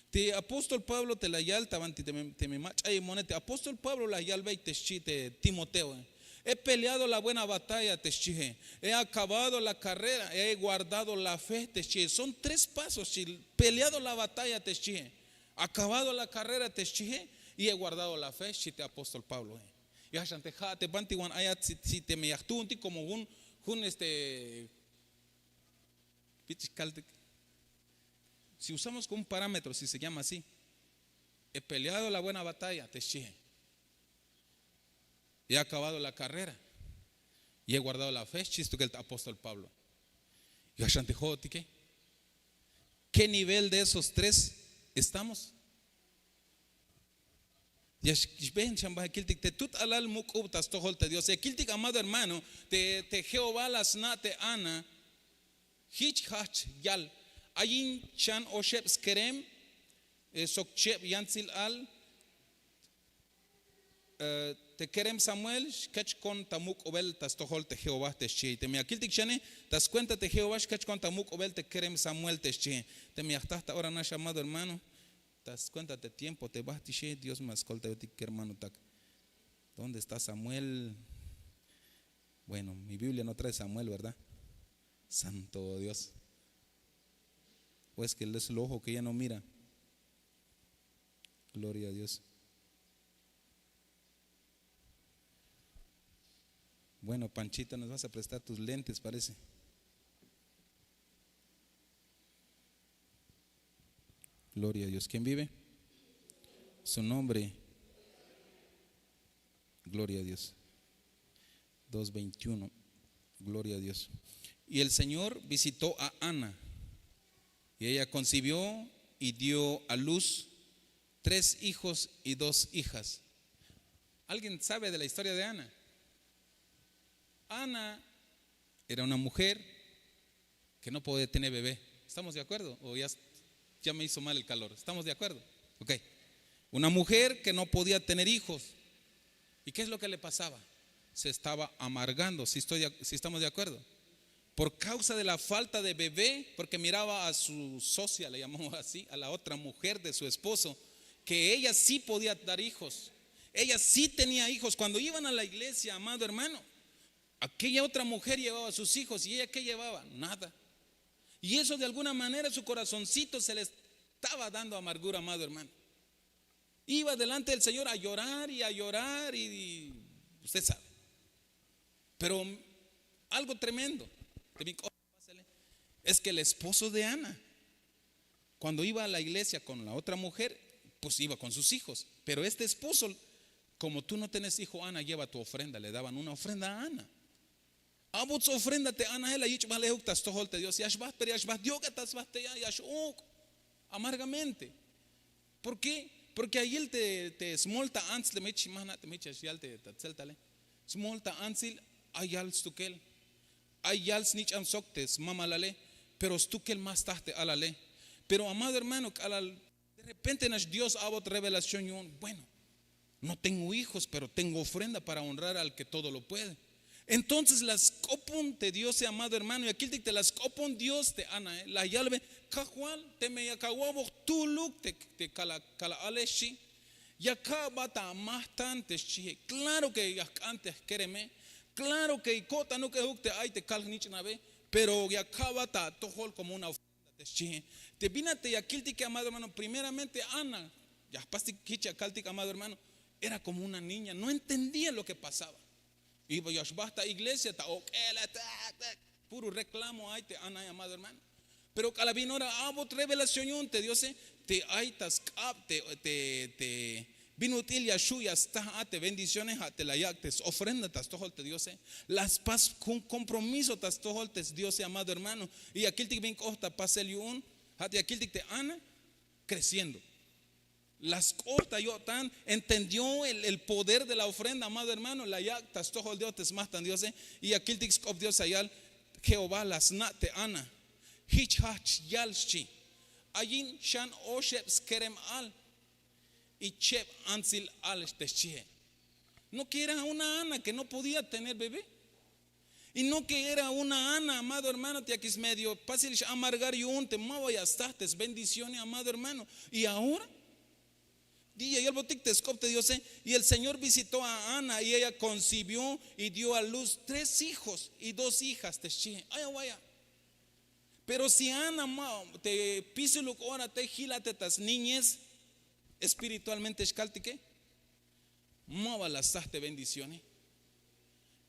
Te apóstol pablo te la yal ta banti teme mach'ayemone te apóstol pablo la yalbey te xchi te timoteo. He peleado la buena batalla te xchie. He akabado la karrera he guardado la fe te xchie son tres pasos xchi. Peleado la batalla te xchie. Akabado la karrera te xchie. Y he guardado la fe xchi te apóstol pabloe. Ya xan te ja' te banti wan ayat si teme ya jtuuntik komo jun jun este. Pich'ix kaltik. Si usamos komo un parámetro si se llama así. He peleado la buena batalla te xchie. He akabado la karrera. Y he guardado la fe xchi stukel ta apóstol pablo. Ya xan te jo'otike. Ké nivel de esos tres estamos? Ya xbehen xan baje kiltik te tut alal muk'ub ta stojol te dios ya kiltik amado hermano. Te jehová la sna' te ana. Jich jajch yal. Ayin chan oxeb skerem sok cheb yantzil al. Te kerem samuel xkechkon ta muk'ubel ta stojol te jehová te xchihe teme ya kiltik xane. Ta skuenta te jehová xkechkon ta muk'ubel te kerem samuel te xchihe. Teme ya jtaj ta ora nax amado hermano. Ta skuenta te tiempo te bahtixe dios ma skoltayotik kermanotak. Dónde está samuel? Bueno, mi biblia no trae samuel verdad? Santo dios. O es ke es lo ojo ke ya no mira. Gloria a dios. Bueno, panchita nos vas a prestar tus lentes parece. Gloria a dios quién vive? Su nombre. Gloria a dios. Dos veintiuno. Gloria a dios. Y el señor visitó a ana. Y ella concibió y dio a luz tres hijos y dos hijas. Alguien sabe de la historia de ana? Ana era una mujer que no podía tener bebé. Estamos de acuerdo o ya me hizo mal el calor? Estamos de acuerdo? Ok. Una mujer que no podía tener hijos. Y qué es lo que le pasaba? Se estaba amargando si estamos de acuerdo? Por causa de la falta de bebé porque miraba a su socia le llamamos así a la otra mujer de su esposo, que ella sí podía dar hijos. Ella sí tenía hijos cuando iban a la iglesia amado hermano. Aquella otra mujer llevaba a sus hijos y ella qué llevaba? Nada. Y eso de alguna manera su corazoncito se le estaba dando amargura amado hermano. Iba delante del señor a llorar y a llorar y usted sabe. Pero algo tremendo. Es que el esposo de ana cuando iba a la iglesia con la otra mujer, pues iba con sus hijos. Pero este esposo, como tú no tenés hijo ana lleva tu ofrenda le daban una ofrenda a ana. Abot sofrenda te anahe la yich' bahlejuk ta stojol te dios ya xbaht pero ya xbaht yok'et ta sbaht te ya ya x'uk'. Amargamente. ¿Por ké? Porke ya yil te smol ta antz te mech ma jna' te mech ya xyal te ta tzeltale. Smol ta antzil ay yal stukel. Ay yal snich'an sok te smamalale. Pero stukel ma staj te alale. Pero amado hermano k'alal de repente nax dios abot revelación yu'un bueno, no tengo hijos pero tengo ofrenda para honrar al ke todo lo puede. Entonces la sk'opon te diose amado hermano ya kiltik te la sk'opon dios te anae la yalbe, kajwal teme yak awa'boj jtuluk te kala'ale xchi. Yak ka'bat amahtan te xchihe. Klaro ke ya jk'an te jkereme. Klaro ke ko'tanuk ehuk te ay te kal jnich'nabe. Pero yak ka'bat atojol komo una ofrenda te xchihe. Te bin a te ya kiltike amado hermano primeramente ana ya jpastik hich ya kaltik amado hermano. Era komo una niña no entendía lo ke pasaba. Y ya xbahta iglesia ta ok'el. Puro reklamo ay te ana amado hermano. Pero k'ala' bin ora abot revelación yu'un te diose te ay ta sk'ab te te bin ut'il ya xhu' ya staj a te bendiciones a te la yak' te sofrenda ta stojol te diose. La spas jun kompromiso ta stojol te diose amado hermano. Y ya kiltik bin k'oht ta pasel yu'un. Ha te ya kiltik te ana kreciendo. La sk'oht ta yo'tan entendió el poder de la ofrenda amado hermano la yak' ta stojol dios te smahtan diose. Y ya kiltik sk'op dios ya yal, jehová la sna' te ana. Hich hahch yal xchi. ayin xan oxeb skerem al y cheb antsil al te xchihe. No que era una ana que no podía tener bebé. Y no que era una ana, amado hermano, te yakis medio pasil x-amargar yu'un te ma ba ya staj te sbendicione, amado hermano. Y ahora, ya yalbotik te sk'op te Diose, y el Señor visitó a Ana y ella concibió y dio a luz tres hijos y dos hijas te xchihe. Ay awaya. Pero si Ana ma te pisiluk ora te jilate ta sniñez espiritualmente xkaltike, ma ba la staj te bendicione.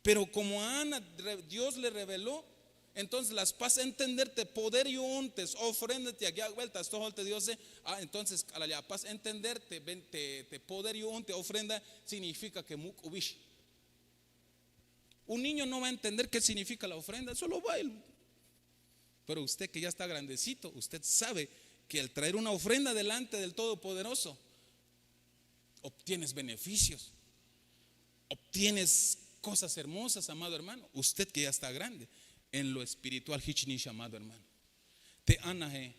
Pero como a Ana Dios le reveló, entonces la spas entender te poder yu'un te s-ofrenda te yak yak'bel ta stojol te Diose. Ah, entonces k'alal ya apas entender te poder yu'un te ofrenda, significa que muk'ubix. Un niño no va a entender qué significa la ofrenda, solo va el... Pero usted que ya está grandecito, usted sabe que al traer una ofrenda delante del Todopoderoso, obtienes beneficios, obtienes cosas hermosas, amado hermano. Usted que ya está grande, en lo espiritual, hichnix, amado hermano. Te Anahe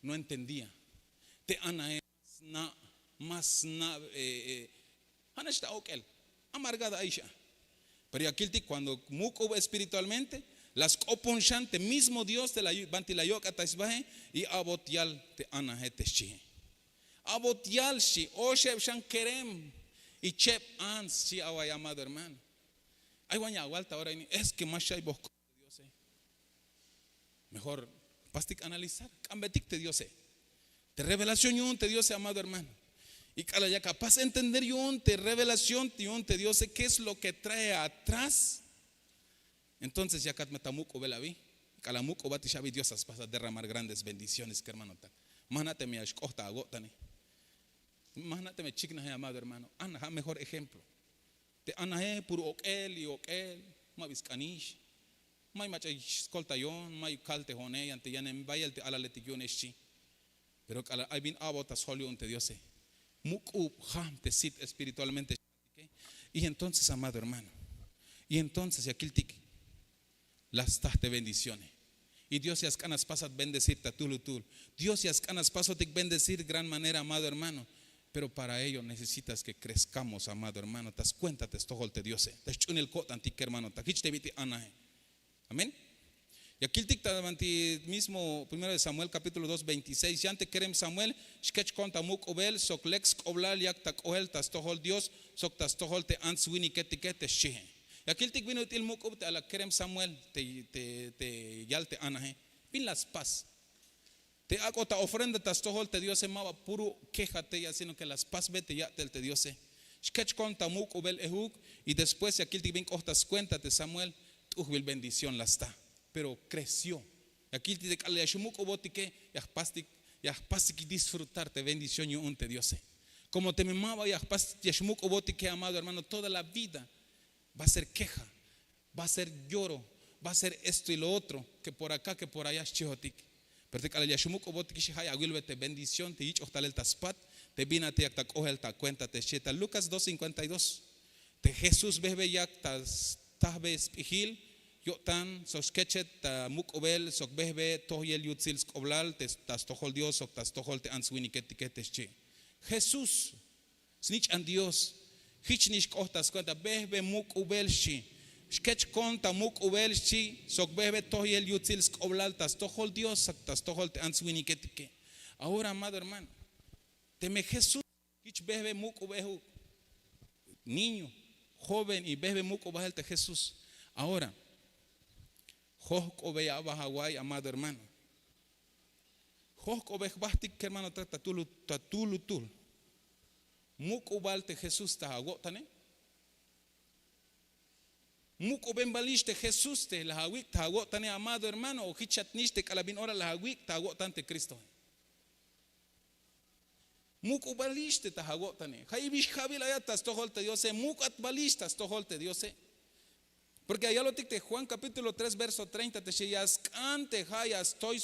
no entendía. Te Anahe más na, más na, eh, eh, Ja'nax ta ok'el, amargada ay xa. Pero ya kiltik cuando muk'ub espiritualmente, la sk'opon xan te mismo Dios te la banti la yok'at ta sbahe, y abot yal te Anahe te xchihe. Abot yal xchi, oxeb xan kerem y cheb ants xchi. Away, amado hermano. Ay wan ya awal ta ora ini, es que ma xayboj Diose. Mejor pastik analizar, k'ambetik te Diose. Te revelación yu'un te Diose, amado hermano. Y k'alal yak apas entender yu'un te revelación yu'un te Diose qué es lo que trae atrás, entonces yakat me ta muk'ubel abi. K'alal muk'ubatix abi, Dios a spas a derramar grandes bendiciones, kermanotak. Ma jna' teme ya xk'oht ta awo'tane. Ma jna' teme chiknaje, amado hermano. Ana ja' mejor ejemplo. Te Anahe puro ok'el y ok'el, ma bi sk'anix, may mach'a skoltayon, may kal te jo'one, yan te yanem bayel te alaletik yu'une xchi. Pero k'alal ay bin abot ta sjol yu'un te Diose, muk'ub jam te sit espiritualmente. Y entonces, amado hermano, y entonces ya kiltik, la staj te bendiciones. Y Dios ya sk'an a spasat bendecir ta tuhlutuhl. Dios ya sk'an a spasotik bendecir gran manera, amado hermano. Pero para ello necesitas que crezcamos, amado hermano. Ta skuenta te stojol te Diose, ta sch'unel ko'tantik, kermanotak, jich te bit'il Anahe. Amén. Ya kiltik ta banti mismo primero de Samuel capítulo dos veintiséis, yan te kerem Samuel xkechkon ta muk'ubel sok lek sk'oblal yak ta k'ohel ta stojol Dios sok ta stojol te ants winiketike te xchihe. Ya kiltik bin ut'il muk'ub te ala kerem Samuel te, te, te yal te Anahe. Bin la spas. Te ak'ot ta ofrenda ta stojol te Diose, ma ba puro queja te ya, sino que la spasbe te ya'tel te Diose. Xkechkon ta muk'ubel ejuk, y después ya kiltik bin k'oht ta skuenta te Samuel, t'ujbil bendición la sta. Pero creció. Ya kiltik te k'alal ya xmuk'ubotike, ya jpastik, ya jpastik disfrutar te bendición yu'un te Diose. Como teme ma ba ya jpas, ya xmuk'ubotike, amado hermano, toda la vida va a ser queja, va a ser lloro, va a ser esto y lo otro, que por acá, que por allá xchihotik. Pero te k'alal ya xmuk'ubotik xi, ja' ya awilbe te bendición te yich'oj talel ta spat, te bin a te yak ta k'ohel ta kuenta te xchi ta Lucas dos cincuenta y dos. Te Jesús behbe yak ta stajbe sp'ijil yo'tan sok xkechet ta muk'ubel sok behbe tohiyel yutsil sk'oblal ta stojol Dios sok ta stojol te ants winiketike te xchi. Jesús, snich'an Dios, jich nix k'oht ta skuenta, behbe muk'ubel xchi. Xkechkon ta muk'ubel xchi sok behbe tohiyel yutsil sk'oblal ta stojol Dios sok ta stojol te ants winiketike. Ahora, amado hermano, teme Jesús jich behbe muk'ub ejuk, niño, joven, y behbe muk'ub bahel te Jesús. Ahora, jojk'obeya aba away, amado hermano. Jojk'obe jbahtik, kermanotak, ta tuhlutuhl. Muk'ubal te Jesús ta awo'tane. Muk'uben balix te Jesús te la awik' ta awo'tane, amado hermano, o jichat nix te k'alal bin ora la awik' ta awo'tan te Cristoe. Muk'ubalix te ta awo'tane. Jayeb ix ja'bil ayat ta stojol te Diose, muk'at balix ta stojol te Diose. Porque ya yalotik te Juan capítulo tres verso treinta te xchi, ya sk'an te ja' ya xtoy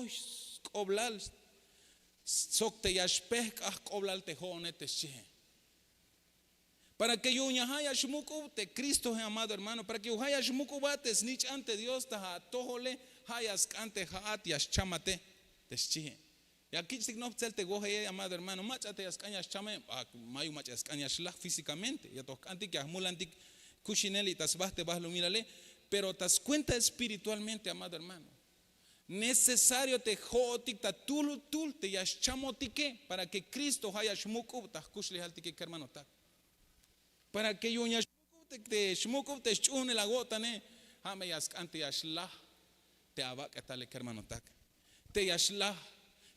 sk'oblal sok te ya xpehk'aj k'oblal te jo'one te xchihe. Para que yu'un ya ja' ya xmuk'ub te Cristoe, amado hermano, para que yu'un ja' ya xmuk'ubat te snich'an te Dios ta atojole, ja' ya sk'an te ja'at ya xchamate. Te xchihe. Ya kich'tik noj tzel te wojeye, amado hermano, mach'a te ya sk'an ya xchame. Mayuk mach'a ya sk'an ya xlaj físikamente, ya to jk'antik ya jmulantik kuxinel y ta sba te bahlumilale. Pero ta skuenta espiritualmente, amado hermano, necesario te jo'otik ta tuhlutuhl te ya xchamotike para ke Kristo ha ya xmuk'ub ta jkuxlejaltike, kermanotak. Para ke yu'un ya xmuk'ub te xch'uhunel awo'tane, ha me ya sk'an te ya xlaj te abak'etale, kermanotak. Te ya xlaj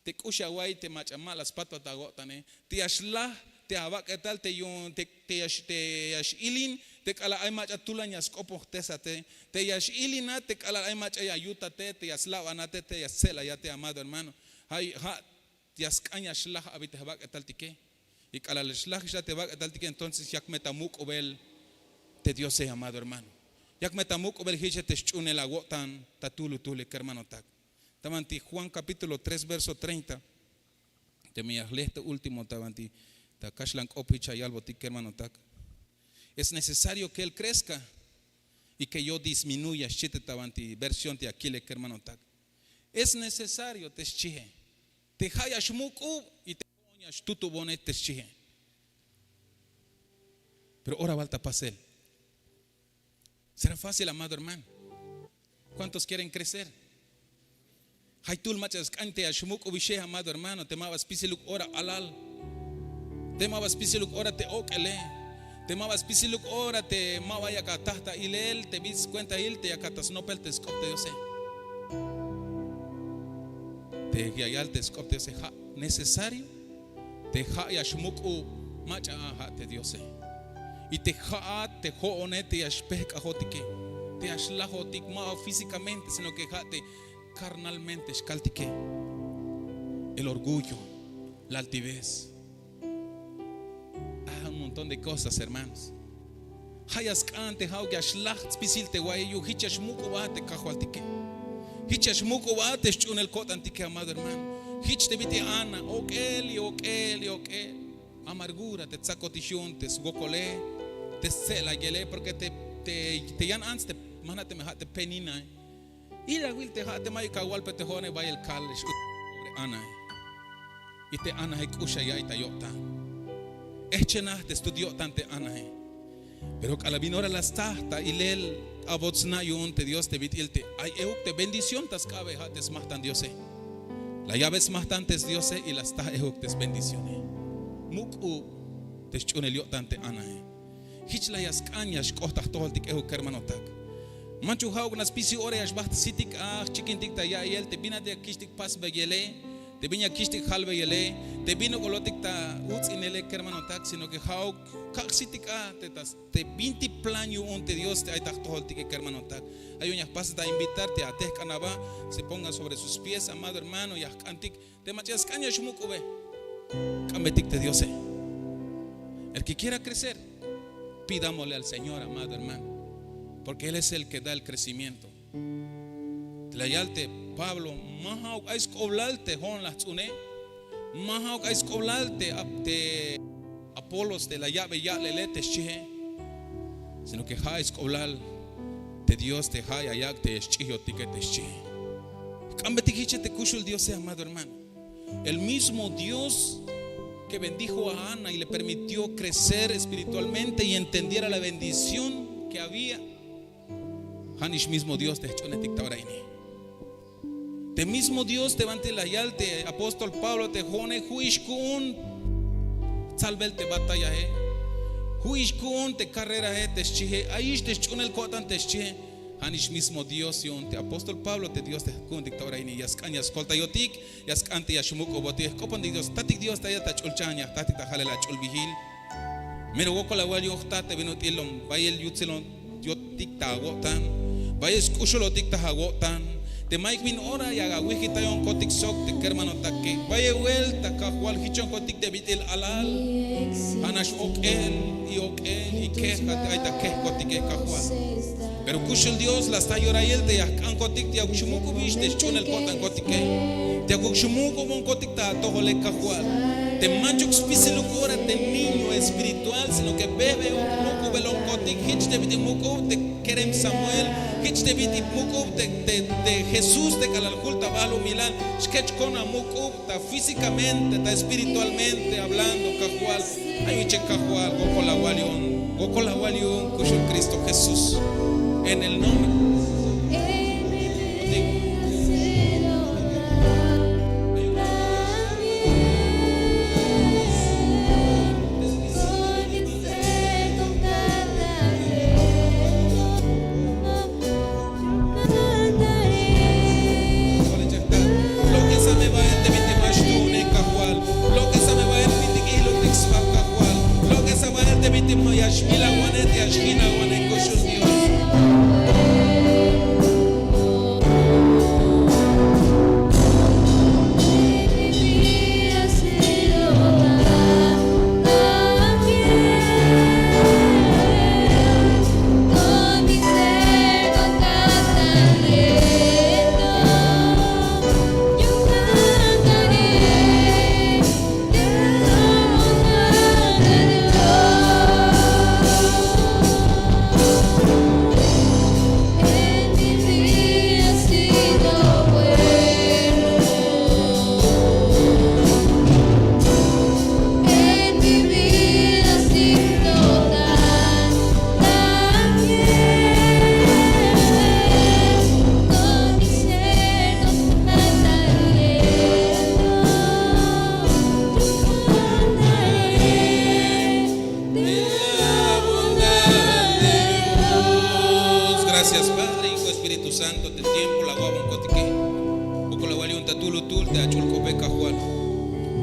te k'ux awa'iy te mach'a ma la spatbat awo'tane. Te ya xlaj te abak'etal te yu'un te ya xilin te k'alal ay mach'a tulan ya sk'opon jtesate. Te ya xilin a te k'alal ay mach'a ya yutate, te ya slabanate, te ya stse'layate, amado hermano. Ha ya sk'an ya xlaj abi te jbak'etaltike. Y k'alal xlaj ix a te jbak'etaltike, entonces yak me ta muk'ubel te Diose, amado hermano. Yak me ta muk'ubel hich a te sch'uhunel awo'tan ta tuhlutuhle, kermanotak. Ta banti Juan capítulo tres, verso treinta. Teme ya jle te último ta banti ta kaxlan k'op hich ya yalbotik, kermanotak. Es necesario que él crezca y que yo disminuya, xchi te ta banti versión te ya kile, kermanotak. Es necesario te xchihe. Te ha ya xmuk'ub y te jo'on ya xtutubone te xchihe. Pero ora bal ta pasel. Será fácil, amado hermano. ¿Cuántos quieren crecer? Jaytuhl mach'a sk'an te ya xmuk'ubixe, amado hermano, te ma ba spisiluk ora alal, te ma ba spisiluk ora te ok'ele, te ma ba spisiluk ora te ma ba yak ataj ta ilel te bin skuentahil te yak ata snopel te sk'op te Diose. Te ya yal te sk'op te Diose, ha necesario te ha ya xmuk'ub mach'a a ha te Diose. Y te ha'at te jo'one te ya xpehk'ajotike, te ya xlajotik, ma ba físikamente, sino que ha te carnalmente xkaltike. El orgullo, la altivez. Ah, un montón de cosas, hermanos. Ha ya sk'an te ha'uk ya xlaj spisil te wa'iye, yu'un hich ya xmuk'ub a te kajwaltike. Hich ya xmuk'ub a te sch'uhunel ko'tantike, amado hermano. Hich te bit'il Ana, ok'el y ok'el y ok'el. Amargura te tsakotix yu'un te swokole, te stse'layele, porque te, te, te yan ants te, ma jna' teme ha te Penina. Ilawil te ha te mayuk awalpe te jo'one, bayel kal x'ut pobre Anae. Y te Anae k'ux ya ya'iy ta yo'tan. Ehchenaj te stut yo'tan te Anae. Pero k'alal bin ora la staj ta ilel k'abot sna' yu'un te Dios te bit'il te ay euk te bendición ta sk'abe ha te smajtan Diose. La ya'be smajtan te sDiose y la staj euk te sbendicione. Muk'ub te sch'uhunel yo'tan te Anae. Hich la ya sk'an ya xk'oht ta jtojoltik euk, kermanotak. Manchuk ha'uk nax spisil ora ya xbajt sitik a jchikintik ta ya'iyel te bin a te ya kich'tik pasbeyele, te bin ya kich'tik jalbeyele, te bin ok'olotik ta uts'inele, kermanotak, sino que ha'uk kak' sitik a te ta te bintik plan yu'un te Dios te ay ta jtojoltike, kermanotak. Ay yu'un ya jpastik ta invitar te atehk'an aba, se ponga sobre sus pies, amado hermano, ya jk'antik te mach'a ya sk'an ya xmuk'ube. K'ambetik te Diose. El que quiera crecer, pidámosle al Señor, amado hermano, porque Él es el que da el crecimiento. Te la yal te Pablo, ma ha'uk ay sk'oblal te jo'on la jts'une, ma ha'uk ay sk'oblal te, te Apolos te la ya'be ya'lele te xchihe, sino que ha ay sk'oblal te Dios te ha ya yak' te xch'ihyotike te xchihe. Jk'ambetik hiche te kuxul Diose, amado hermano. El mismo Dios que bendijo a Ana y le permitió crecer espiritualmente y entendiera la bendición que había. Ha nix mismo Dios te jch'uunejtik ta ora ini. Te mismo Dios te banti la yal te apóstol Pablo te jo'one, ju'ix ku'un tsalbel te batallahe, ju'ix ku'un te carrerahe te xchihe, ayix te sch'uunel ko'tan te xchihe. Ha nix mismo Dios yu'un te apóstol Pablo te Dios te ku'untik ta ora ini. Ya sk'an ya skoltayotik, ya sk'an te ya xmuk'ubotik. Jk'opontik Dios, Tatik Dios, ta ya ta ch'ulchan ya jtatik ta jalel ach'ulbihil. Mero wokol awal yu'un jtat te bin ut'il lom bayel yutsilon yotik ta awo'tan, bayel sk'uxulotik ta awo'tan. Te mayuk bin ora ya awijkitayon kotik sok te kermanotak, bayel welta Kajwal jichon kotik te bit'il alal. Ha nax ok'el y ok'el y keja te ay ta kejkotike, Kajwal. Pero kuxul Dios, la sta yorahil te ya jk'ankotik te yakuk xmuk'ubix te sch'uunel ko'tankotike, te yakuk xmuk'ubonkotik ta atojole, Kajwal. Te manchuk spisiluk ora te niño espiritual, sino que bebe muk'ubelonkotik. Jich te bit'il muk'ub te kerem Samuel, jich te bit'il muk'ub te, te, te Jesús te k'alal jul ta Bahlumilal xkechkon amuk'ub ta físicamente, ta espiritualmente hablando, Kajwal. Ay wiche, Kajwal, wokol awal yu'un, wokol awal yu'un kuxul Cristo Jesús. En el nombre. Lok'es ameba'el te bintik ma xtuune, Kajwal. Lok'es ameba'el bintik ijlotik sba, Kajwal. Lok'es ameba'el te bintik ma ya xmilawanej, ya xjinawanej kuxul Dios. Gracias, Padre, Hijo, Espíritu Santo, te tiempo la awa'bonkotike. Wokol awal yu'un ta tuul utul te ach'ul k'ope, Kajwal.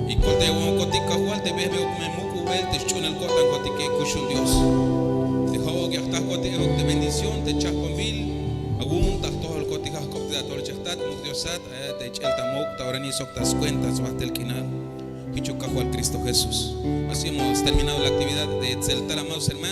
Y koltaywo'onkotik, Kajwal, te bejbejok me muk'ubel te sch'uunel ko'tankotike kuxul Dios. Te ja'uk ya jtakotik, ejok te bendición, te chajpanbil awu'un ta jtojolkotik, jajk'optik ta tojol chejtat, muk Diosat, ay te ich'el ta muk' ta orani sok ta skuenta sbajtel k'inal. Jichuk Kajwal Cristo Jesús. Así hemos terminado la actividad de Tzeltal, amados hermanos.